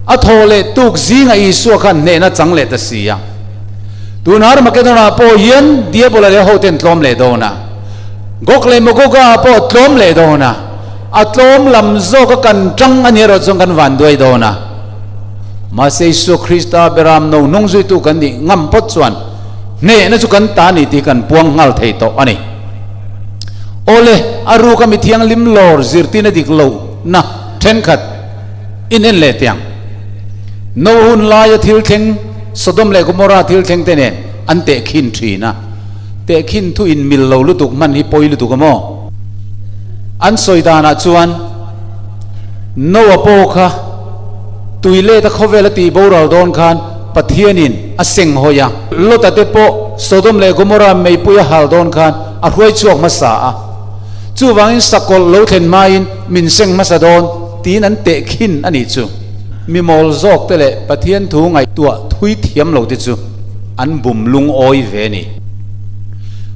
a thaw leh tuk zingah Isua khan hnehna chang leh ta si a. Tun Armageddon-ah pawh hian Diabola leh hoten tlawm leh dawn a. Gog leh Magoga-ah pawh tlawm leh dawn a. A tlawm lam zawka kan tang a ni erawh chuan kan van duai dawn a. Mahse Isua Krista beram no hnung zuitu kan nih ngam phawt chuan hnehna chu kan ta ni tih kan puang nghal thei tawh a ni. Awle, a ruka mi thianghlim lawr zirtirna dik lohna thenkhat in en leh teh ang. No hun laia thil thleng, Sodom leh Gomorrah thil thleng te nen an tehkhin thin a. Tehkhin thu in mil lo lutuk hman hi pawi lutuk a maw? An sawi danah chuan Noah pawh kha tui let a khawvel a tih boral dawn khan Pathianin a seng hawi a. Lota te pawh Sodom leh Gomorrah meipui a hal dawn khan a hruai chhuak hmasa a. Chuvangin sakawlh lo thlen hmain min seng hmasa dawn tiin an tehkhin a nih chu. Mi mawl zawk te leh Pathian thu ngaihtuah thui thiam lo te chu an bum lungawi ve a ni.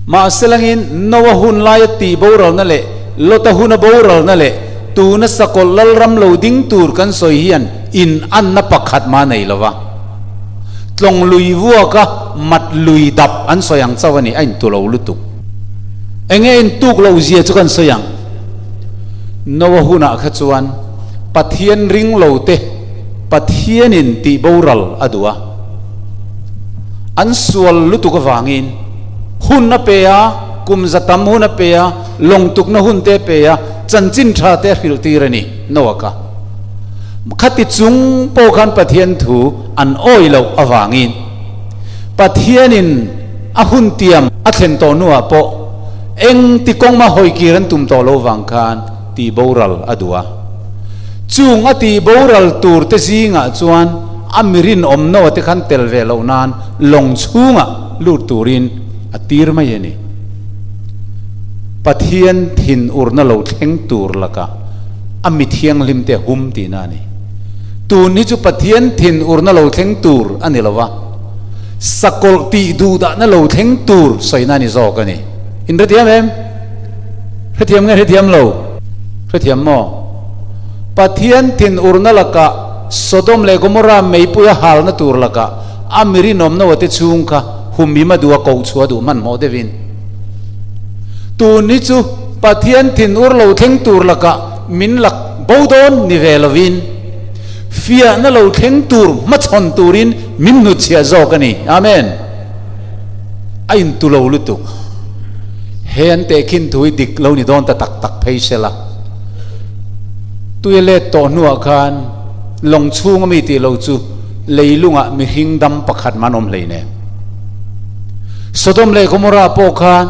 Mahse langin Noa hun laia tih boralna leh Lota huna boralna leh tuna sakawlh lalram lo ding tur kan sawi hian in anna pakhat mah nei lo va. Tlawng lui vuaka mat lui dap an sawi ang chauh a ni, a intu lo lutuk. Enge intuk loh zia chu kan sawi ang. Noa hunah kha chuan Pathian ring lo te Pathianin tih boral a duh a. An sual lutuk avangin hun a pe a, kum za tam hun a pe a, lawngtukna hun te a pe a, chanchin tha te a hrilh tir a ni, Noa kha. Khati chung pawh khan Pathian thu an awi loh avangin Pathianin a hun tiam a thlen tawh hnuah pawh engti kawng mah hawi kir an tum tawh lo vang khan tih boral a duh a. Chung a tih boral tur te zingah chuan a mi rinawm Noa te khan tel ve loh nan lawng chhungah lut turin a tir mai a ni. Pathian thinurna lo thleng tur lakah a mi thianghlim te hum tihna a ni. Tun hi chu Pathian thinurna lo thleng tur a ni lo va, sakawlh tih duhdahna lo thleng tur sawina a ni zawk a ni. In hrethiam em? Hrethiam nge hrethiam lo? Hrethiam maw? Pathian thinurna lakah Sodom leh Gomorrah meipuia halna tur lakah a mi rinawm Noah te chhung kha humhim a duh a koh chhuah a duh hmanhmawh deuhin. Tun hi chu Pathian thinur lo thleng tur lakah min lak bo dawn ni ve lovin fiahna lo thleng tur hmachhawn turin min hnutchhiah zawk a ni. Amen. A intu lo lutuk. He an tehkhin thu hi dik lo ni dawn ta tak tak phei se la. Tui a let tawh hnuah khan lawng chhunga mi tih lo chu leilungah mihring dam pakhat man awm hleinem. Sodom leh Gomorrah pawh khan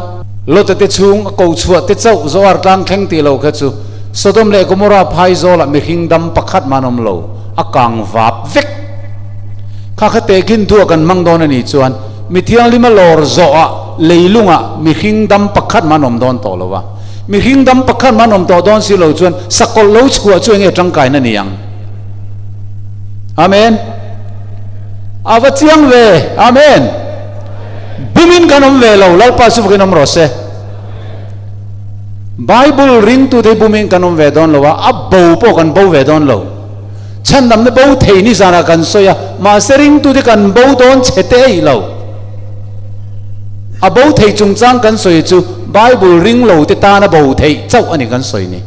Lota te chhung a ko chhuah te chauh Zoar tlang thleng tih lo kha chu Sodom leh Gomorrah phaizawlah mihring dam pakhat man awm lo, a kang vap vek. Kha kha tehkhin thu a kan hmang dawn a nih chuan mi thianghlim a lawr zawhah leilungah mihring dam pakhat man awm dawn tawh lo a. Mihring dam pakhat man awm tawh dawn si lo chuan sakawlh lo chhuah chu enge tangkaina ni ang? Amen. A va chiang ve. Amen. Bumin kan awm ve lo, Lalpa chu vakin awm rawh se. Bible ringtute hi bumin kan awm ve dawn lo a, a bo pawh kan bo ve dawn lo. Chhandamna bo thei ni zanah kan sawi a, mahse ringtute kan bo dawn chhe te eih lo. A bo thei chungchang kan sawi chu Bible ring lo te tana bo theih chauh a ni kan sawi ni.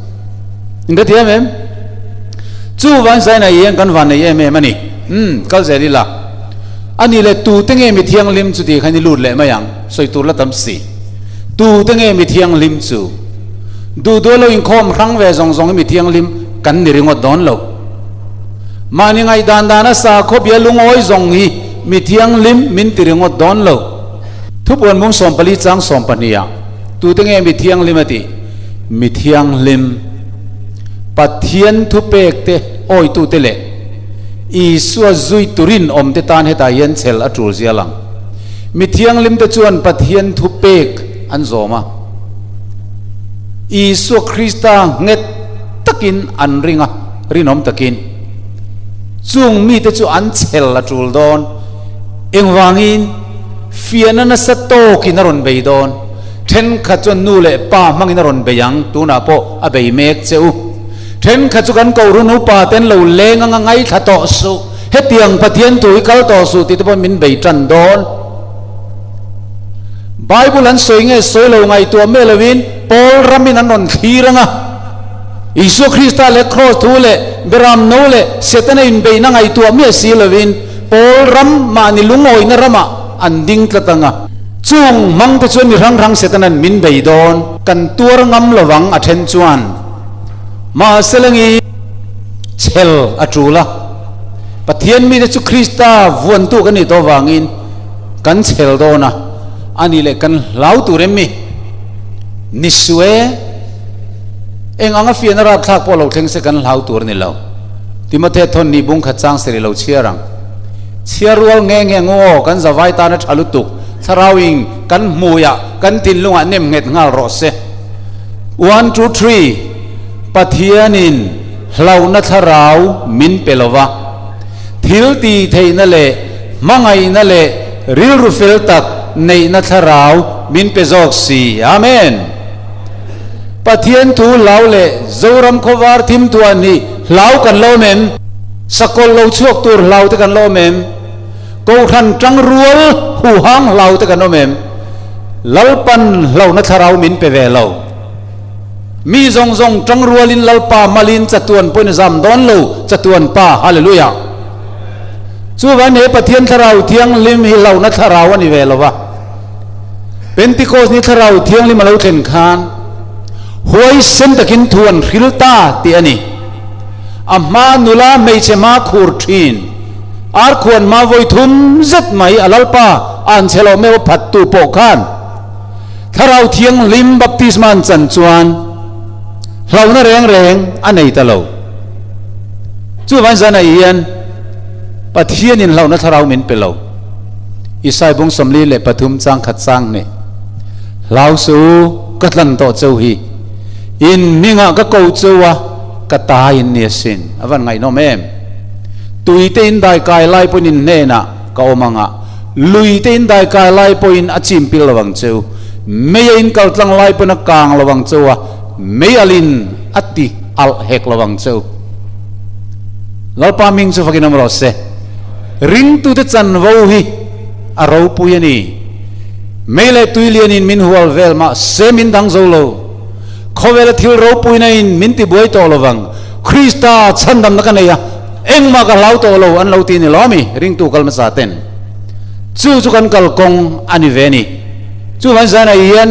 In hrethiam em? Chuvang zainah hian kan van nei em em a ni. Umm, kal zel ila. A ni le, tute nge mi thianghlim chu tih khan i lut leh mai ang, sawi tur la tam si. Tute nge mi thianghlim chu? Duh duh lo inkhawm hrang ve zawng zawng hi mi thianghlim kan ni ringawt dawn lo. Mahni ngaihdan dana sakhaw bia lungawi zawng hi mi thianghlim min ti ringawt dawn lo. Thupuan mung 14 chang 12 ah tute nge mi thianghlim a tih? Mi thianghlim Pathian thupek te awitute leh Isua zui turin awmte tan hetah hian chhel a tul zial ang. Mi thianghlimte chuan Pathian thupek an zawm a. Isua Krista nghet takin an ring a, rinawm takin. Chung mite chu an chhel a tul dawn. Engvangin? Fiahna nasa tawkin a rawn bei dawn. Thenkhat chuan nu leh pa hmangin a rawn bei ang, tunah pawh a bei mek che u. Thenkhat chu kan kohrun upa ten lo leng anga ngaithla tawh suh, hetiang Pathian thu hi kal tawh suh tih te pawhin min bei tan dawn. Bible an sawi nge sawi lo ngaihtuah meh loin Paul ramin an rawn thlir anga Isua Krista leh Kraws thu leh Beram no leh Setana inbeihna ngaihtuah miah si loin Paul ram mahni lungawina ramah an ding tlat anga chung hmang te chuan mi hrang hrang Setana'n min bei dawn kan tuar ngam lovang a then chuan Mahse lengi chhel a tul a, Pathian mite chu Krista vuantu kan nih tawh vangin kan chhel dawn a, a nih leh kan hlau tur em mi? Ni suh e, eng anga fiahna rapthlak pawh lo thleng se kan hlau tur a ni lo. Timothea thawn nih bung khat chang seri lo chhiar ang. Chhiar rual nge nge ngu aw, kan zavai tan a tha lutuk, thlarauin kan hmuiah kan thinlungah nem nghet nghal rawh se. One two three, Pathianin hlauhna thlarau min pe lo va, thil tih theihna leh hmangaihna leh rilru fel tak neihna thlarau min pe zawk si. Amen. Pathian thu hlau leh Zoram khawvar thim thuan hi hlau kan lo awm em? Sakawlh lo chhuak tur hlau te kan lo awm em? Kohhran tangrual huhang hlau te kan awm em? Lalpan hlauhna thlarau min pe ve lo. Mi zawng zawng tangrualin Lalpa malin chatuan pawhin a zam dawn lo, chatuan Pa, Hallelujah! Chuvangin he Pathian Thlarau Thianghlim hi hlauhna thlarau a ni ve lo va. Pentecost ni Thlarau Thianghlim a lo thlen khan huaisen takin thu an hril ta tih a ni. A hma nula hmeichhe hma khur thin. Arkhuan hma vawi thum zet mai a Lalpa an chhe loh meuh a phat tu pawh khan Thlarau Thianghlim baptisma an chan chuan hlauhna reng reng a nei ta lo. Chuvang zanah hian Pathianin hlauhna thlarau min pe lo. Isai bung 43 chang khat chang hnih, Hlau suh u, ka tlan tawh cheu hi. In hmingah ka ko cheu a, ka ta in ni asin. A van ngaihnawm em? Tui te in dai kai lai pawhin in hnenah ka awm ang a, lui te in dai kai lai pawhin a chim pil lo ang cheu, mei a in kal tlang lai pawhin a kang lo ang cheu a, mei alin a ti alh hek lo ang che u. Lalpa hming chu fakin awm rawh se. Ringtute chanvo hi a ropui a ni. Mei leh tui lianin min hual vel mah se min dang zo lo. Khawvela thil ropuina in min tibuai tawh lo vang. Krista chhandamna ka nei a, engmah ka hlau tawh lo an lo ti ni lo mi ringtu kal hmasa ten. Chu chu kan kalkawng a ni ve a ni. Chuvang zanah hian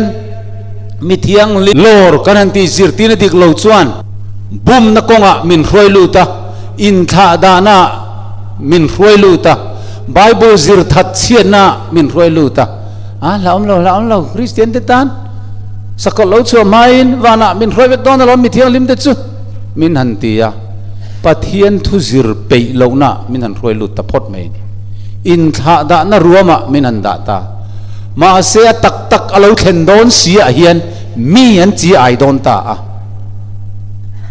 mi thianghlim lawr kan han tih zirtirna dik lo chuan bumna kawngah min hruai lut a, inthlah dahnaah min hruai lut a, Bible zir that chhiatnaah min hruai lut a. A hlauhawm lo, hlauhawm lo, Kristian te tan sakawlh lo chhuah hmain vanah min hruai vek dawn alawm mi thianghlim te chu min han ti a. Pathian thu zir peih lohnaah min han hruai lut ta phawt mai a ni. Inthlah dahna ruamah min han dah ta. Mahse a tak tak a lo thlen dawn si ah hian mi an chi ai dawn ta a.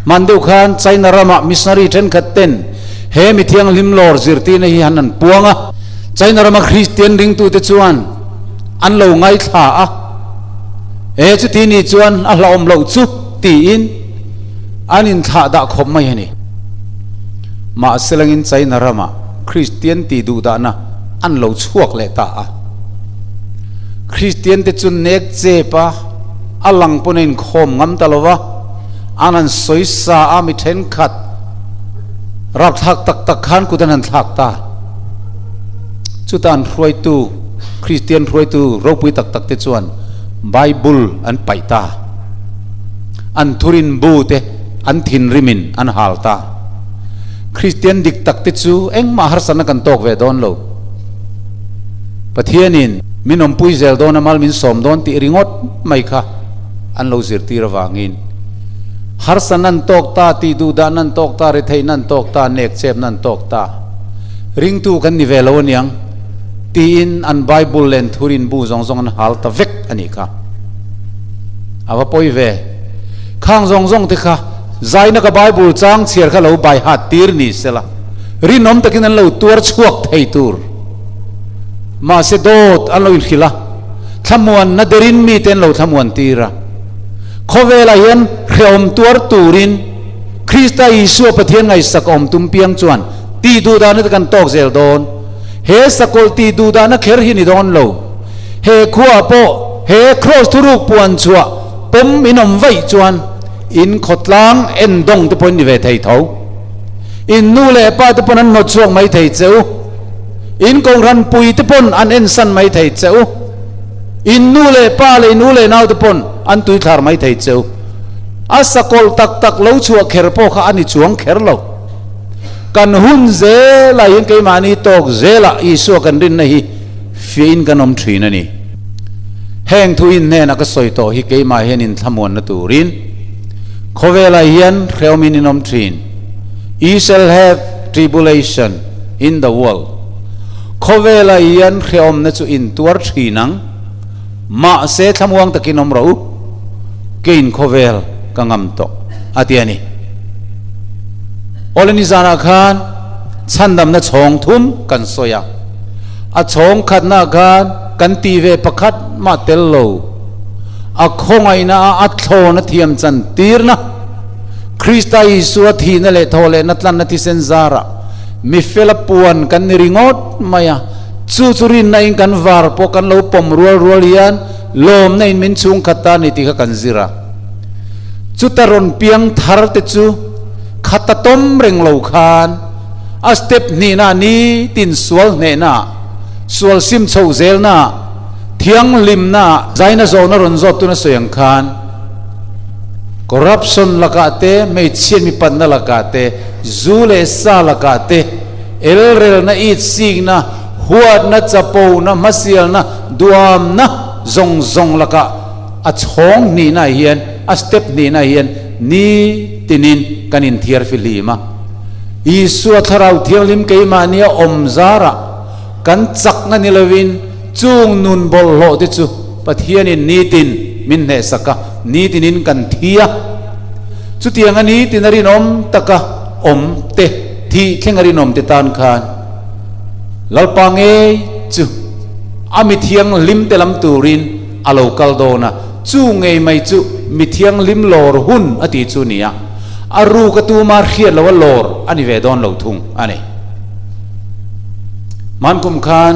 Hman deuh khan China ramah missionary thenkhat ten he mi thianghlim lawr zirtirna hi han an puang a. China rama Kristian ringtute chuan an lo ngaithla a, E chuti ni chuan a hlauhawm loh chu tiin an inthlah dah khawp mai a ni. Mahse langin China ramah Kristian tih duh dahna an lo chhuak leh ta a. Kristiante chu nek chep a, a lang pawn a inkhawm ngam ta lo va, an han sawi sa a, mi thenkhat rapthlak tak tak khan kut an han thlak ta. Chuta an hruaitu, Kristian hruaitu ropui tak tak te chuan Bible an paih ta. An thurin bu te an thinrimin an hal ta. Kristian dik tak te chu engmah harsatna kan tawk ve dawn lo. Pathianin min awmpui zel dawn a mal min sawm dawn tih ringawt mai kha an lo zirtir avangin harsatna an tawk ta, tih duhdahna an tawk ta, retheihna an tawk ta, nekchepna an tawk ta. Ringtu kan ni ve lo aniang tiin an Bible leh an thurin bu zawng zawng an hal ta vek a nih kha. A va pawi ve. Khang zawng zawng te kha zaina ka Bible chang chhiar kha lo bai hat tir ni sela, rinawm takin an lo tuar chhuak thei tur. Mahse dawt an lo inhrilh a, thlamuanna derin mite an lo thlamuan tir a. Khawvelah hian hrehawm tuar turin Krista Isua Pathian ngaihsak awm tum piang chuan tih duhdahna te kan tawk zel dawn. He sakawlh tih duhdahna kher hi ni dawn lo. He khuaah pawh he Kraws thuruk puan chhuah pawm in awm vaih chuan in khawtlang endawng te pawh in ni ve thei tho. In nu leh pa te pawn an hnawt chhuak mai thei che u. In kohhran pui te pawn an ensan mai thei che u. In nu leh pa leh in u leh nau te pawn an tuithlar mai thei che u. A sakawlh tak tak lo chhuah kher pawh kha a ni chuang kher lo. Kan hun zelah hian keimahni tawk zelah Isua kan rinna hi fiahin kan awm thin a ni. Heng thu in hnenah ka sawi tawh hi keimah hian inthlamuanna turin khawvelah hian hrehawmin in awm thin. Ye shall have tribulation in the world. Khawvelah hian hrehawmna chu in tuar thin ang. Mahse thlamuang takin awm rawh u, keiin khawvel ka ngam tawh, a ti a ni. Awle nizanah khan chhandamna chhawng thum kan sawi a, a chhawng khatnaah khan kan tih ve pakhat mah tel lo, a khawngaihna a a thlawn a thiam chan tirna, Krista Isua thihna leh thawhlehna tlanna thisen zarah mi fela puan kan ni ringawt mai a, Chu chu rinna in kan var pawh kan lo pawm rual rual hian lawmna in min chhungkhat ta a ni tih kha kan zir a. Chuta rawn piang thar te chu khata tawm reng lo khan a step hnihna nitin sual hnehna, sual sim chhoh zelna, thianghlimna, zaina zawhna rawn zawt tuna sawi ang khan corruption lakah te, hmeichhiat mipatna lakah te, zu leh sa lakah te, Elrelna, itsikna, huatna, chapona, hmasialna, duamna zawng zawng lakah a chhawng hnihnaah hian, a step hnihnaah hian nitinin kan inthiar fihlim a. Isua Thlarau Thianghlim keimahnia awm zarah kan chakna ni lovin chung nun bawlhhlawh te chu Pathianin nitin min hnehsak a, nitinin kan thi a. Chutianga nitin a rinawm taka awm te, Thih thleng a rinawm te tan khan Lalpa ngei chu a mi thianghlim te lam turin a lo kal dawn a, chu ngei mai chu mi thianghlim lawr hun a ti chu nia. A ruk a tuma hriat loh a lawr a ni ve dawn lo thung a ni. Hmankum khan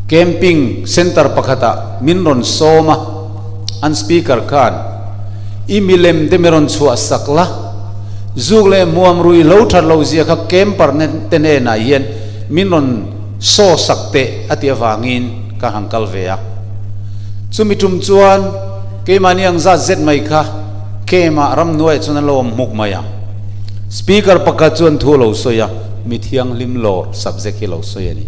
camping centre pakhatah min rawn sawm a, an speaker khan i milem te mi rawn chhuah sak la, zuk leh hmuam rui hlo that loh zia kha camper te hnenah hian min rawn saw sak teh a ti avangin ka han kal ve a. Chumi tum chuan keimahni ang zat zet mai kha camp-ah ramhnuaiah chuan an lo awm hmuk mai a. Speaker pakhat chuan thu a lo sawi a, mi thianghlim lawr subject hi a lo sawi a ni.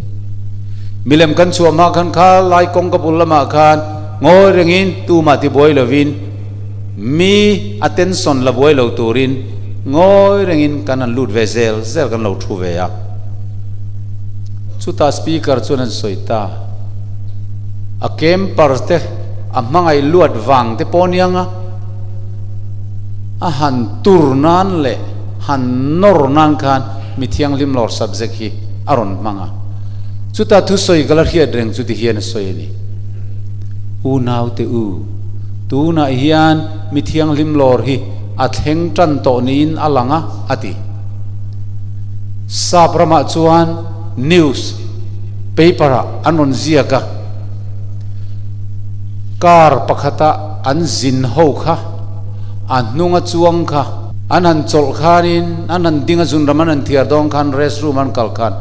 Milem kan chhuah hma khan kha lai kawngka bul lamah khan ngawi rengin tumah tibuai lovin mi attention la buai lo turin ngawi rengin kan han lut ve zel zel kan lo thu ve a. Chutah speaker chuan an sawi ta, a camper te a hmangaih luat vang te pawh aniang a, a han tur nan leh han nawr nan khan mi thianghlim lawr subject hi a rawn hmang a. Chuta thusawi ka la hriat reng chu ti hian a sawi a ni. Unaute u, tunah hian mi thianghlim lawr hi a thleng tan tawh niin a lang a, a ti. Sap ramah chuan news paper ah an rawn ziak a, Car pakhata an zin ho kha, a hnunga chuang kha, an han chawlh khanin, an han ding a zunram an han thiar dawn khan rest room an kal khan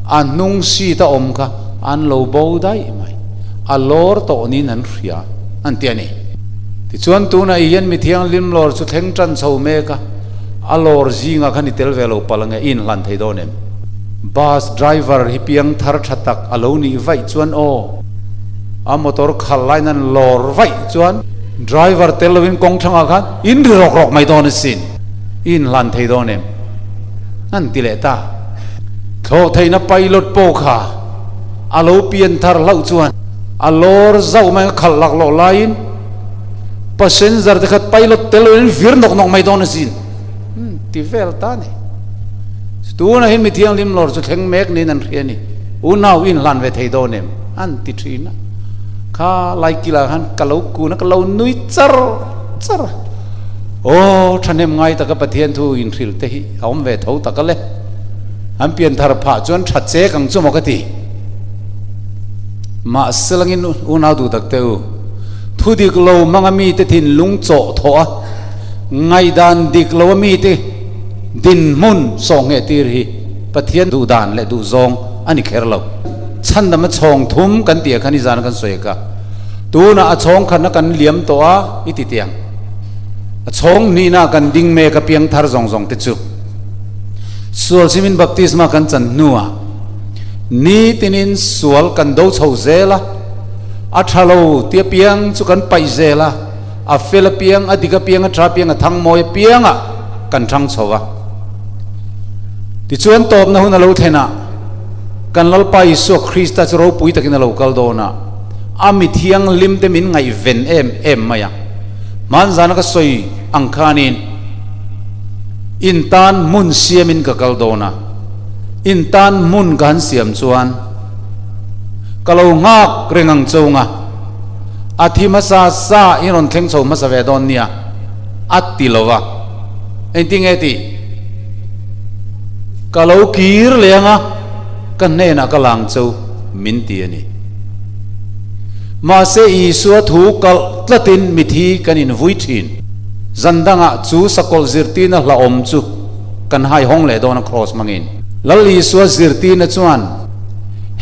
a hnung seat a awm kha an lo bo daih mai, a lawr tawh niin an hria an ti a ni. Tichuan tunah hian mi thianghlim lawr chu thleng tan chho mek a, a lawr zingah khan i tel ve lo palh ange, i inhlan thei dawn em? Bus driver hi piang thar tha tak a lo nih vaih chuan aw. A motor khal laiin an lawr vaih chuan driver tel lovin kawng thlangah khan in ri rawk rawk mai dawn asin, i inhlan thei dawn em? An ti leh ta. Thlawh theihna pilot pawh kha a lo pian thar hlauh chuan a lawr zauh mai a khalh laklawh laiin passenger te kha pilot tel lovin an vir nawk nawk mai dawn asin ti vel ta a ni. Tunah hian mi thianghlim lawr chu thleng mek niin an hria a ni. Unau i inhlan ve thei dawn em? An ti thin a. Kha lai kilah khan ka lo kun a, ka lo nui char char a. Aw, thahnem ngai taka Pathian thu inhrilh te hi a awm ve tho tak a le. An pianthar phah chuan tha chek ang chu maw ka ti. Mahse langin unau duh tak te u, thu dik lo hmanga mite thinlung chawh thawh a, ngaihdan dik lo a mite dinhmun sawhngheh tir hi Pathian duhdan leh duhzawng a ni kher lo. Chhandam a chhawng thum kan tih ah khan i zan kan sawi ka. Tunah a chhawng khatna kan liam tawh a, i ti tiang. A chhawng hnihna kan ding mek a piang thar zawng zawng te chu. Sual simin baptisma kan chan hnuah nitinin sual kan do chho zel a, a tha lo ti apiang chu kan paih zel a, a fel apiang, a dik apiang, a tha apiang, a thang mawi apiangah kan thang chho a. Tichuan tawpna hun a lo thlen a, Kan Lalpa Isua Krista chu ropui takin a lo kal dawn a, a mi thianghlim te min ngaihven em em mai a. Hmanzana ka sawi ang khanin in tan hmun siamin ka kal dawn a, in tan hmun ka han siam chuan ka lo nghak reng ang chung a, a thi hmasa sa in rawn thleng chho hmasa ve dawn nia a ti lo va. Engtinge tih? Ka lo kir leh ang a, ka hnenah ka lang cho min ti a ni. Mahse Isua thu kalh tlatin mithi kan invui thin. Zan dangah chu sakawlh zirtirna hlauhawm chu kan haihawng leh dawn a kraws hmangin. Lal Isua zirtirna chuan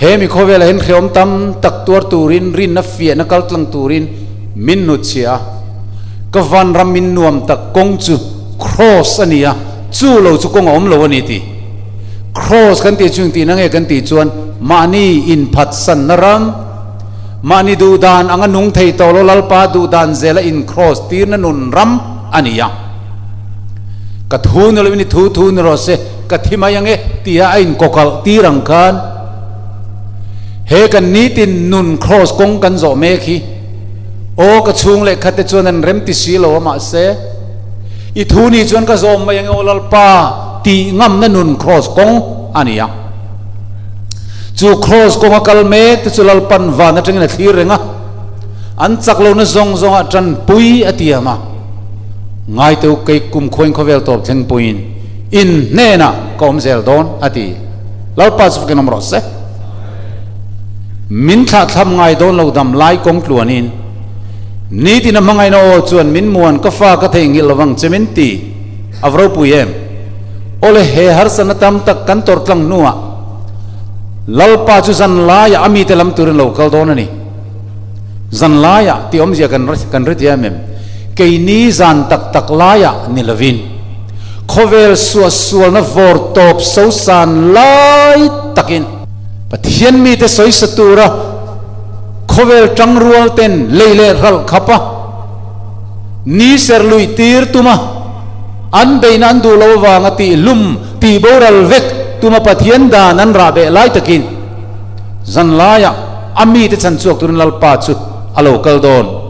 he mi khawvelah hian hrehawm tam tak tuar turin rinna fiahna kaltlang turin min hnutchhiah a. Ka vanram min nuam tak kawng chu kraws a ni a. Chu lo chu kawng a awm lo a ni ti. Cross kan tih chu engtihna nge kan tih chuan mahni inphatsanna ram, mahni duhdan anga nung thei tawh lo Lalpa duhdan zela in cross tirna nun ram a ni a. Ka thu ni loin i thu thu ni rawh se, ka thi mai ang e tia a inkawkalh tir ang khan he kan nitin nun cross kawng kan zawh mek hi aw ka chhung leh khat te chuan an rem ti si lo a mahse, I thu ni chuan ka zawm mai ange aw Lalpa tih ngamna nun kraws kawng a ni a. Chu kraws kawnga kal mek te chu Lalpan van atangin a thlir reng a, an chak lohna zawng zawngah tanpui a tiam a. Ngai teu kei kum khuain khawvel tawp thleng puiin in hnenah ka awm zel dawn a ti. Lalpa chu fakin awm rawh se. Min thlahthlam ngai dawn lo dam lai kawng tluanin nitin a hmangaihna aw chuan min muan ka fa ka theihnghilh lovang che min ti a va ropui em. Awle he harsatna tam tak kan tawrh tlang hnuah Lalpa chu zan laiah a mite lam turin lo kal dawn a ni. Zan laiah tih awmzia kan kan hre thiam em? Keini zan tak tak laiah ni lovin khawvel suahsualna vawr tawp sosan lai takin Pathian mite sawisa tura khawvel tangrual ten lei leh ralh khap a, ni ser luih tir tuma an beihna an duh lo avanga tih hlum tih boral vek tuma Pathian dan an rah beh lai takin zan laiah a mite chan chhuak turin Lalpa chu a lo kal dawn.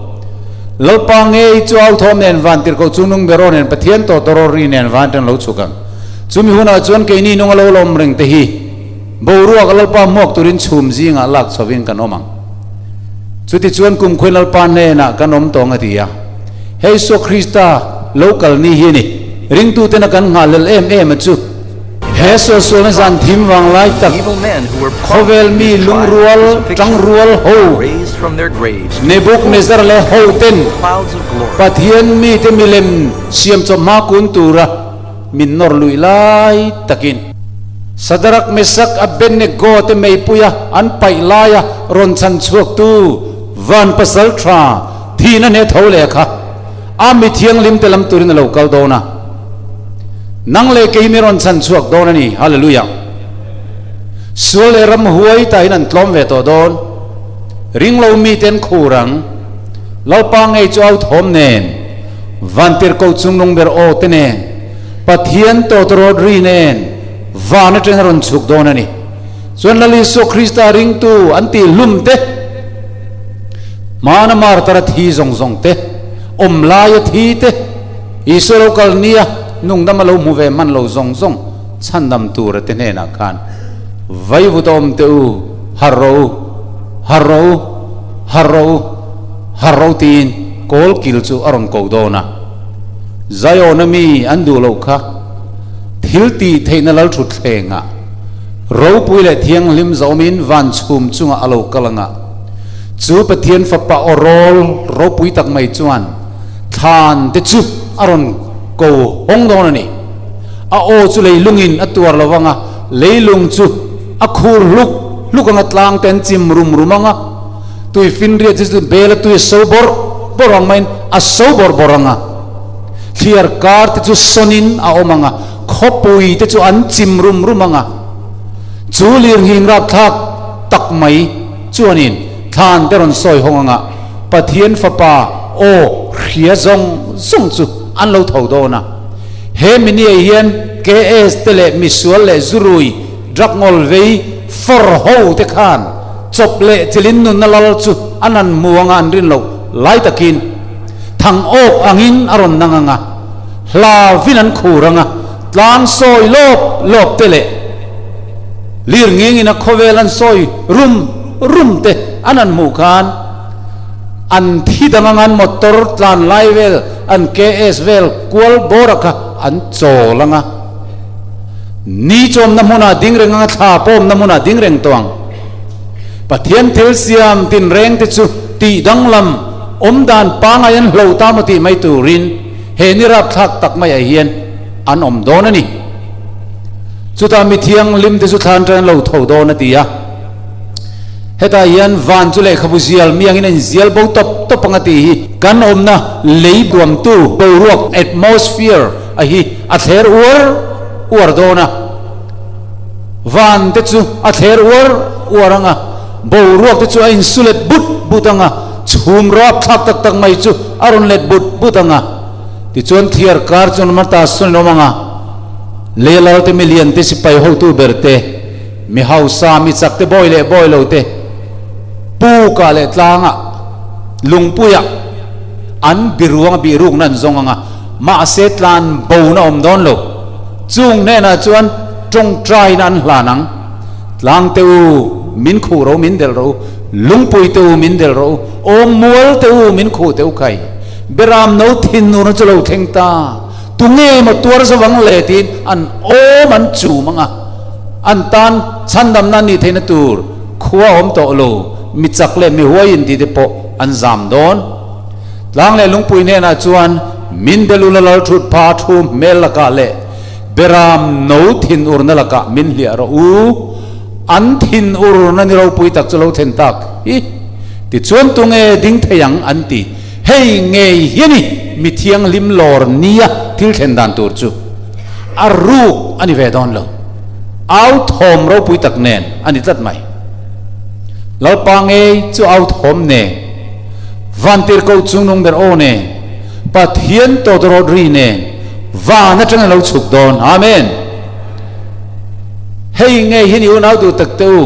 Lalpa ngei chu au thawm nen van tirhkoh chu nung beraw nen Pathian tawh tawraw ri nen van ṭan lo chhuk ang. Chumi hunah chuan keini nung a lo lawm reng te hi boruak a Lalpa hmuak turin chhum zingah lak chhovin kan awm ang. Chutichuan kumkhuain Lalpa hnenah kan awm tawng a ti a. Hei Isua Krista lo kal ni hi a ni. Ringtutena kan nghahhlelh em em a chu. He sualsualna zan thim vang lai tak khawvel mi lungrual tangrual ho Nebuchadnezzar leh ho ten Pathian mite milem siam chawp hma kun tura min nawr luih lai takin Sadarak Mesak Abednego te meipuia an paih laia rawn chhan chhuaktu van pasal tha thihna hne tho leh kha a mi thianghlim te lam turin a lo kal dawn a. Nang leh kei mi rawn chhan chhuak dawn a ni. Hallelujah! Sual leh ram huai tahin an tlawm ve tawh dawn. Ringlo mite an khur ang. Lalpa ngei chu au thawm nen, vantirhkoh chungnung ber aw te nen, Pathian tawtawrawt ri nen van atangin a rawn chhuk dawn a ni. Chuan Lal Isua Krista ringtu an tih hlum te, hmana martar a thi zawng zawng te, awm laia thi te, Isua lo kal nia nungdam a lo hmu ve hman lo zawng zawng chhandam tura te hnenah khan vaivut a awm teh u, har rawh u, har rawh u, har rawh u, har rawh u tiin kawl kil chu a rawn ko dawn a. Zion-a mi an duh loh kha thil tih theihna lalthutthlengah ropui leh thianghlim zawmin van chhum chungah a lo kal anga chu Pathian Fapa aw rawl ropui tak mai chuan Thlan te chu a rawn ko hawng dawn a ni. A aw chu leilungin a tuar lo vang a, leilung chu a khur hluk hluk ang a, tlang te an chim rum rum ang a, tui finriat chu bel a tui a so bawrh bawrh ang maiin a so bawrh bawrh ang a, thliar kar te chu sawnin a awm ang a, khawpui te chu an chim rum rum ang a, chu lirnghing rapthlak tak mai chuanin thlan te rawn sawi hawng ang a. Pathian Fapa aw hria zawng zawng chu an lo tho dawn a. He miniah hian KS te leh misual leh zurui, drug ngawl vei, for ho te khan chawp leh chilin nunna lal chu an han hmu anga an rin loh lai takin thang awk angin a rawn nang anga, hlavin an khur anga, tlang sawi lawp lawp te leh lir ngengin a khawvel an sawi rum rum te an han hmuh khan an thi dang anga an motor tlan lai vel an KS vel kual bawra kha an chawl anga ni chawmna hmunah ding reng anga thla pawmna hmunah ding reng tawh ang. Pathian thil siam tinreng te chu tih danglam awmdan pangai an hlo ta maw tih mai turin he ni rapthlak tak maiah hian an awm dawn a ni. Chutah mi thianghlim te chu thlan tan lo tho dawn a ti a. Hetah hian van chu lehkhabu zial mi angin a inzial bo tawp tawp ang a tih hi kan awmna lei buamtu boruak, atmosphere, a hi a thler uar uar dawn a. Van te chu a thler uar uar ang a, boruak te chu a insu let but but ang a, chhum rapthlak tak tak mai chu a rawn let but but ang a. Tichuan thiar kar chuan Martha sawn in awm ang a, Lei lal te, milian te, sipai hotu ber te, mi hausa, mi chak te, bawi leh bawi lo te, pukah leh tlangah, lungpuiah an biruang a bihrukna an zawng ang a, mahse tlan bona awm dawn lo. Chung hnenah chuan tawngtaina an hlan ang. Tlang te u, min khuh ro, min delh ro, lungpui te u, min delh ro, awm mual te u, min khuh te u khai. Beram no thinurna chu lo thleng ta, tunge maw tuar zavang le tiin an awm an chum ang a, an tan chhandamna an nih theihna tur khua awm tawh lo, mi chak leh mi huai in tih te pawh an zam dawn. Tlang leh lungpui hnenah chuan min belula lal thut pha thu hmel lakah leh Beram no thinurna lakah min hliah rawh u, an thinurna ni ropui tak chu lo thlen tak hi. Tichuan tunge ding thei ang an ti. Hei ngei hi a ni mi thianghlim lawr nia thil thlen dan tur chu. A ruk a ni ve dawn lo. Au thawm ropui tak nen a ni tlat mai. Lalpa ngei chu au thawm nen, Vantirhkoh chungnung ber aw nen, Pathian tawtawrawt ri nen van atanga lo chhuk dawn. Amen. Hei ngei hi ni unau duh tak te u,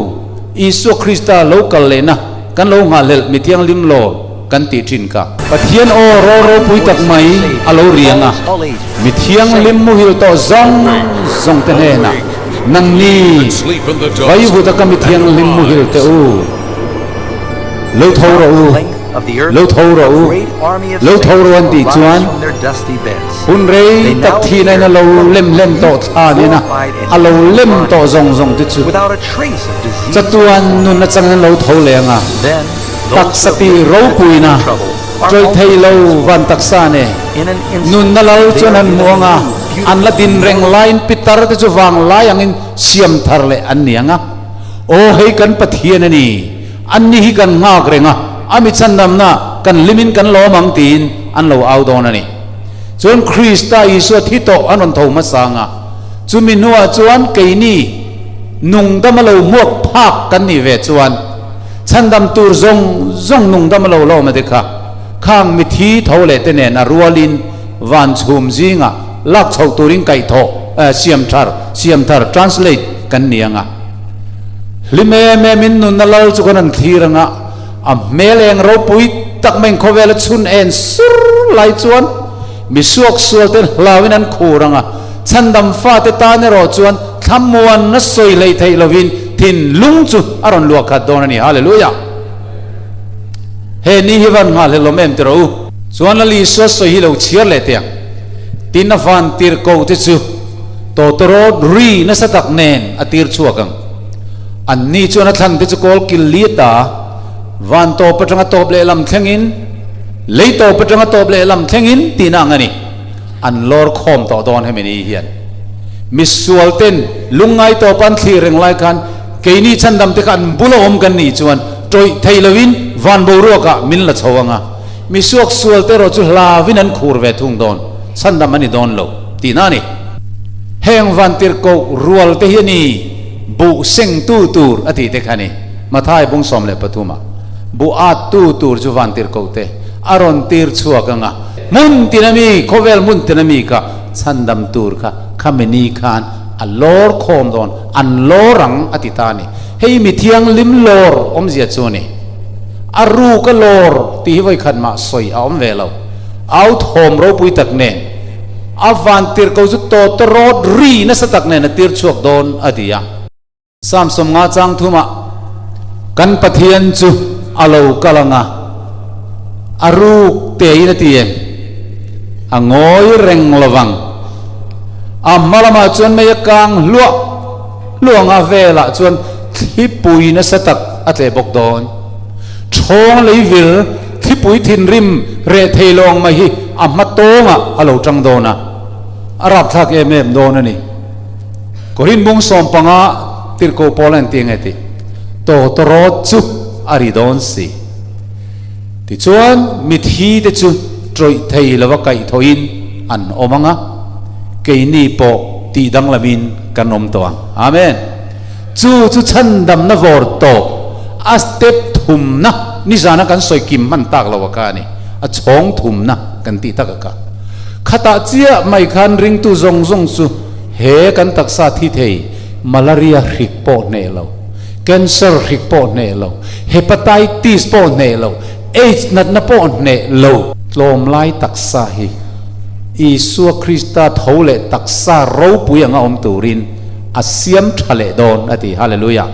Isua Krista lo kal lehna kan lo nghahhlelh mi thianghlim lawr kan tih thin kha. Pathian aw rawl ropui tak mai a lo riang a, mi thianghlim muhil tawh zawng zawng te hnenah, Nangni, vaivuta ka mi thianghlim muhil te u, lo tho rawh u, lo tho rawh u, lo tho rawh an tih chuan hun rei tak thihna in a lo lem lem tawh thla nena a lo lem tawh zawng zawng te chu chatuan nun atangin an lo tho leh ang a, taksa ti ropuina tawih thei lo van taksa nen nunna lal chuan an hmu ang a, an la din reng laiin pitar te chu vanglai angin siam thar leh an ni ang a. Aw hei kan Pathian a ni, anni hi kan nghak reng a, a mi chhandamna kan hlimin kan lawm ang tiin an lo au dawn a ni. Chuan Krista Isua thi tawh an rawn tho hmasa ang a, chumi hnuah chuan keini nungdama lo hmuak phak kan nih ve chuan chhandam tur zawng zawng nungdama lo lawm a ti kha, khang mithi tho leh te nen a rualin van chhum zingah lak chhoh turin kaihthawh, siamthar, siamthar, translate, kan ni ang a. Hlim em em in nunna lal chu kan han thlir ang a, a hmel eng ropui tak maiin khawvel a chhun en sur lai chuan mi suak sual ten hlauin an khur ang a, chhandam fate tan erawh chuan thlamuanna sawi hleih theih lovin thinlung chu a rawn luah khat dawn a ni. Hallelujah! He ni hi van nghahhlelawm em tiraw u? Chuan Lal Isua sawi hi lo chhiar leh teh ang. Tin a van tirhkoh te chu tawtawrawt ri nasa tak nen a tir chhuak ang. Anni chuan a thlan te chu kawl kil li ta, van tawp atanga tawp lehlam thlengin, lei tawp atanga tawp lehlam thlengin tihna ang a ni. An lawr khawm tawh dawn hemi ni hian. Misual ten lungngai tawpa an thlir reng lai khan keini chhandam te kha an bula awm kan nih chuan tawih thei loin van boruakah min la chho ang a. Misuak sual te erawh chu hlavin an khur ve thung dawn, chhandam a ni dawn lo tihna a ni. Heng vantirhkoh rual te hi a ni buh sengtu tur a tih te kha a ni. Mathai bung 13 ah buh attu tur chu vantirhkoh te a rawn tir chhuak ang a, hmun tina mi, khawvel hmun tina mi kha chhandam tur kha khami ni khan a lawr khawm dawn, an lawr ang a ti ta a ni. Hei mi thianghlim lawr awmzia chu a ni. A ruk a lawr tih hi vawikhat mah sawi a awm ve lo. Au thawm ropui tak nen a van tirhko chu tawtawrawt ri nasa tak nen a tir chhuak dawn a ti a. Psalm 50 chang thumah kan Pathian chu a lo kal ang a, a ruk tein a ti em? A ngawi reng lovang. A hma lamah chuan mei a kang hluah. Luanga velah chuan thlipui nasa tak a tleh bawk dawn. Thawng lei vir thlipui thinrim reh thei lo ang mai hi a hma tawngah a lo tang dawn a, a rapthlak em em dawn a ni. Korin bung 15 tirhkoh pawl a inti nge tih tawtawrawt chu a ri dawn si. Tichuan mithi te chu tawih thei lova kaihthawhin an awm ang a, keini pawh tih danglamin kan awm tawh ang. Amen. Chu chu chhandamna vawr tawp a step thumna nizana kan sawi kim hman tak lo a kha a ni. A chhawng thumna kan tih tak a kha. Khatah chiah mai khan ringtu zawng zawng chu he kan taksa thi thei malaria hrik pawh hneh lo. Cancer hrik pawh hneh lo, hepatitis pawh hneh lo, aids natna pawh hneh lo. Tlawmlai taksa hi Isua Krista tho leh taksa ropui anga awm turin a siam tha leh dawn a ti. Hallelujah!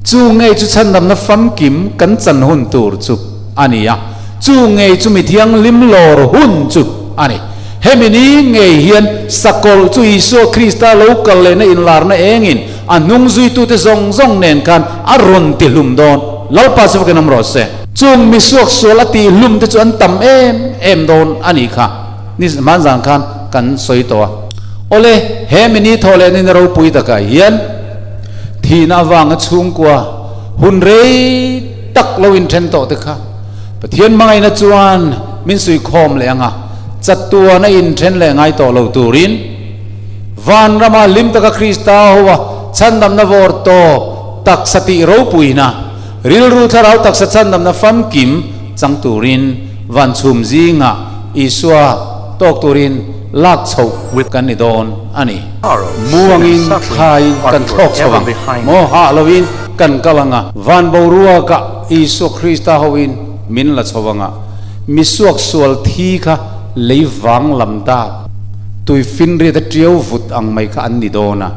Chu ngei chu chhandamna famkim kan chan hun tur chu a ni a. Chu ngei chu mi thianghlim lawr hun chu a ni. Hemi ni ngei hian sakawlh chu Isua Krista lo kal lehna inlarna engin a hnung zuitute zawng zawng nen khan a rawn ti hlum dawn. Lalpa chu vakin awm rawh se. Chung mi suaksual a tih hlum te chu an tam em em dawn a nih kha. Ni hmanzan khan kan sawi tawh a. Awle, he mi ni thawh leh nina ropui takah hian thihna avanga chhungkua hun rei tak lo inthen tawh te kha Pathian hmangaihna chuan min suikhawm leh ang a, chatuan a inthen leh ngai tawh lo turin vanrama hlim taka Krista hoa chhandamna vawr tawp taksa tih ropuina, rilru thlarau taksa chhandamna famkim chang turin van chhum zingah Isua tawk turin lak chhoh kan ni dawn a ni. Muangin thlaiin kan thlawk chho ang, maw hah loin kan kal ang a, van boruakah Isua Krista hoin min la chho ang a, mi suaksual thi kha lei vang lam dak, tui finriat a tiau vut ang mai kha an ni dawn a.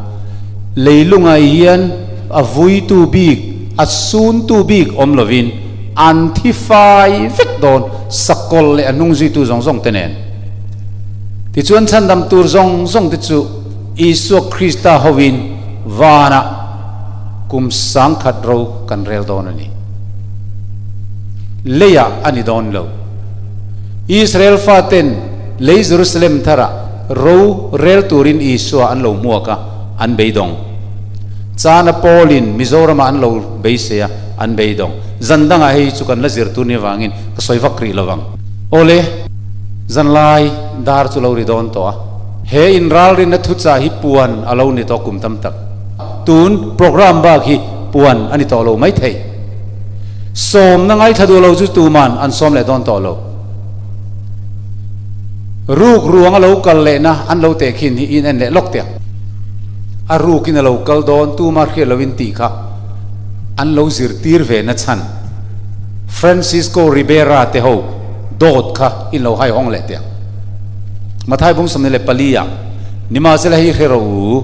Leilungah hian a vuitu bik, a suntu bik awm lovin an thi fai vek dawn, sakawlh leh a hnung zuitu zawng zawng te nen. Tichuan chhandam tur zawng zawng te chu Isua Krista hoin vanah kum sangkhat ro kan rel dawn a ni. Leiah a ni dawn lo. Israel faten lei Jerusalem tharah ro rel turin Isua an lo hmuak a, an beidawng. Chana Paulin Mizoramah an lo beisei a, an beidawng. Zan dangah hei chu kan la zir tur ni avangin ka sawi vak rih lovang. Awle, zanlai dar chu lo ri dawn tawh a. He inralrinna thuchah hi puan a lo ni tawh kum tam tak. Tun program bak hi puan a ni tawh lo mai thei. Sawmna ngaithla duh lo chu tuman an sawm leh dawn tawh lo. Ruk ruang a lo kal lehna an lo teh khin hi in en leh lawk teh ang. A rukin a lo kal dawn tuma hriat loin tih kha an lo zirtir ve na chhan. Francisco Ribera te ho dawt kha in lo hai hawng leh teh ang. Mathai bung 24 ah nimahsela hei hre rawh u.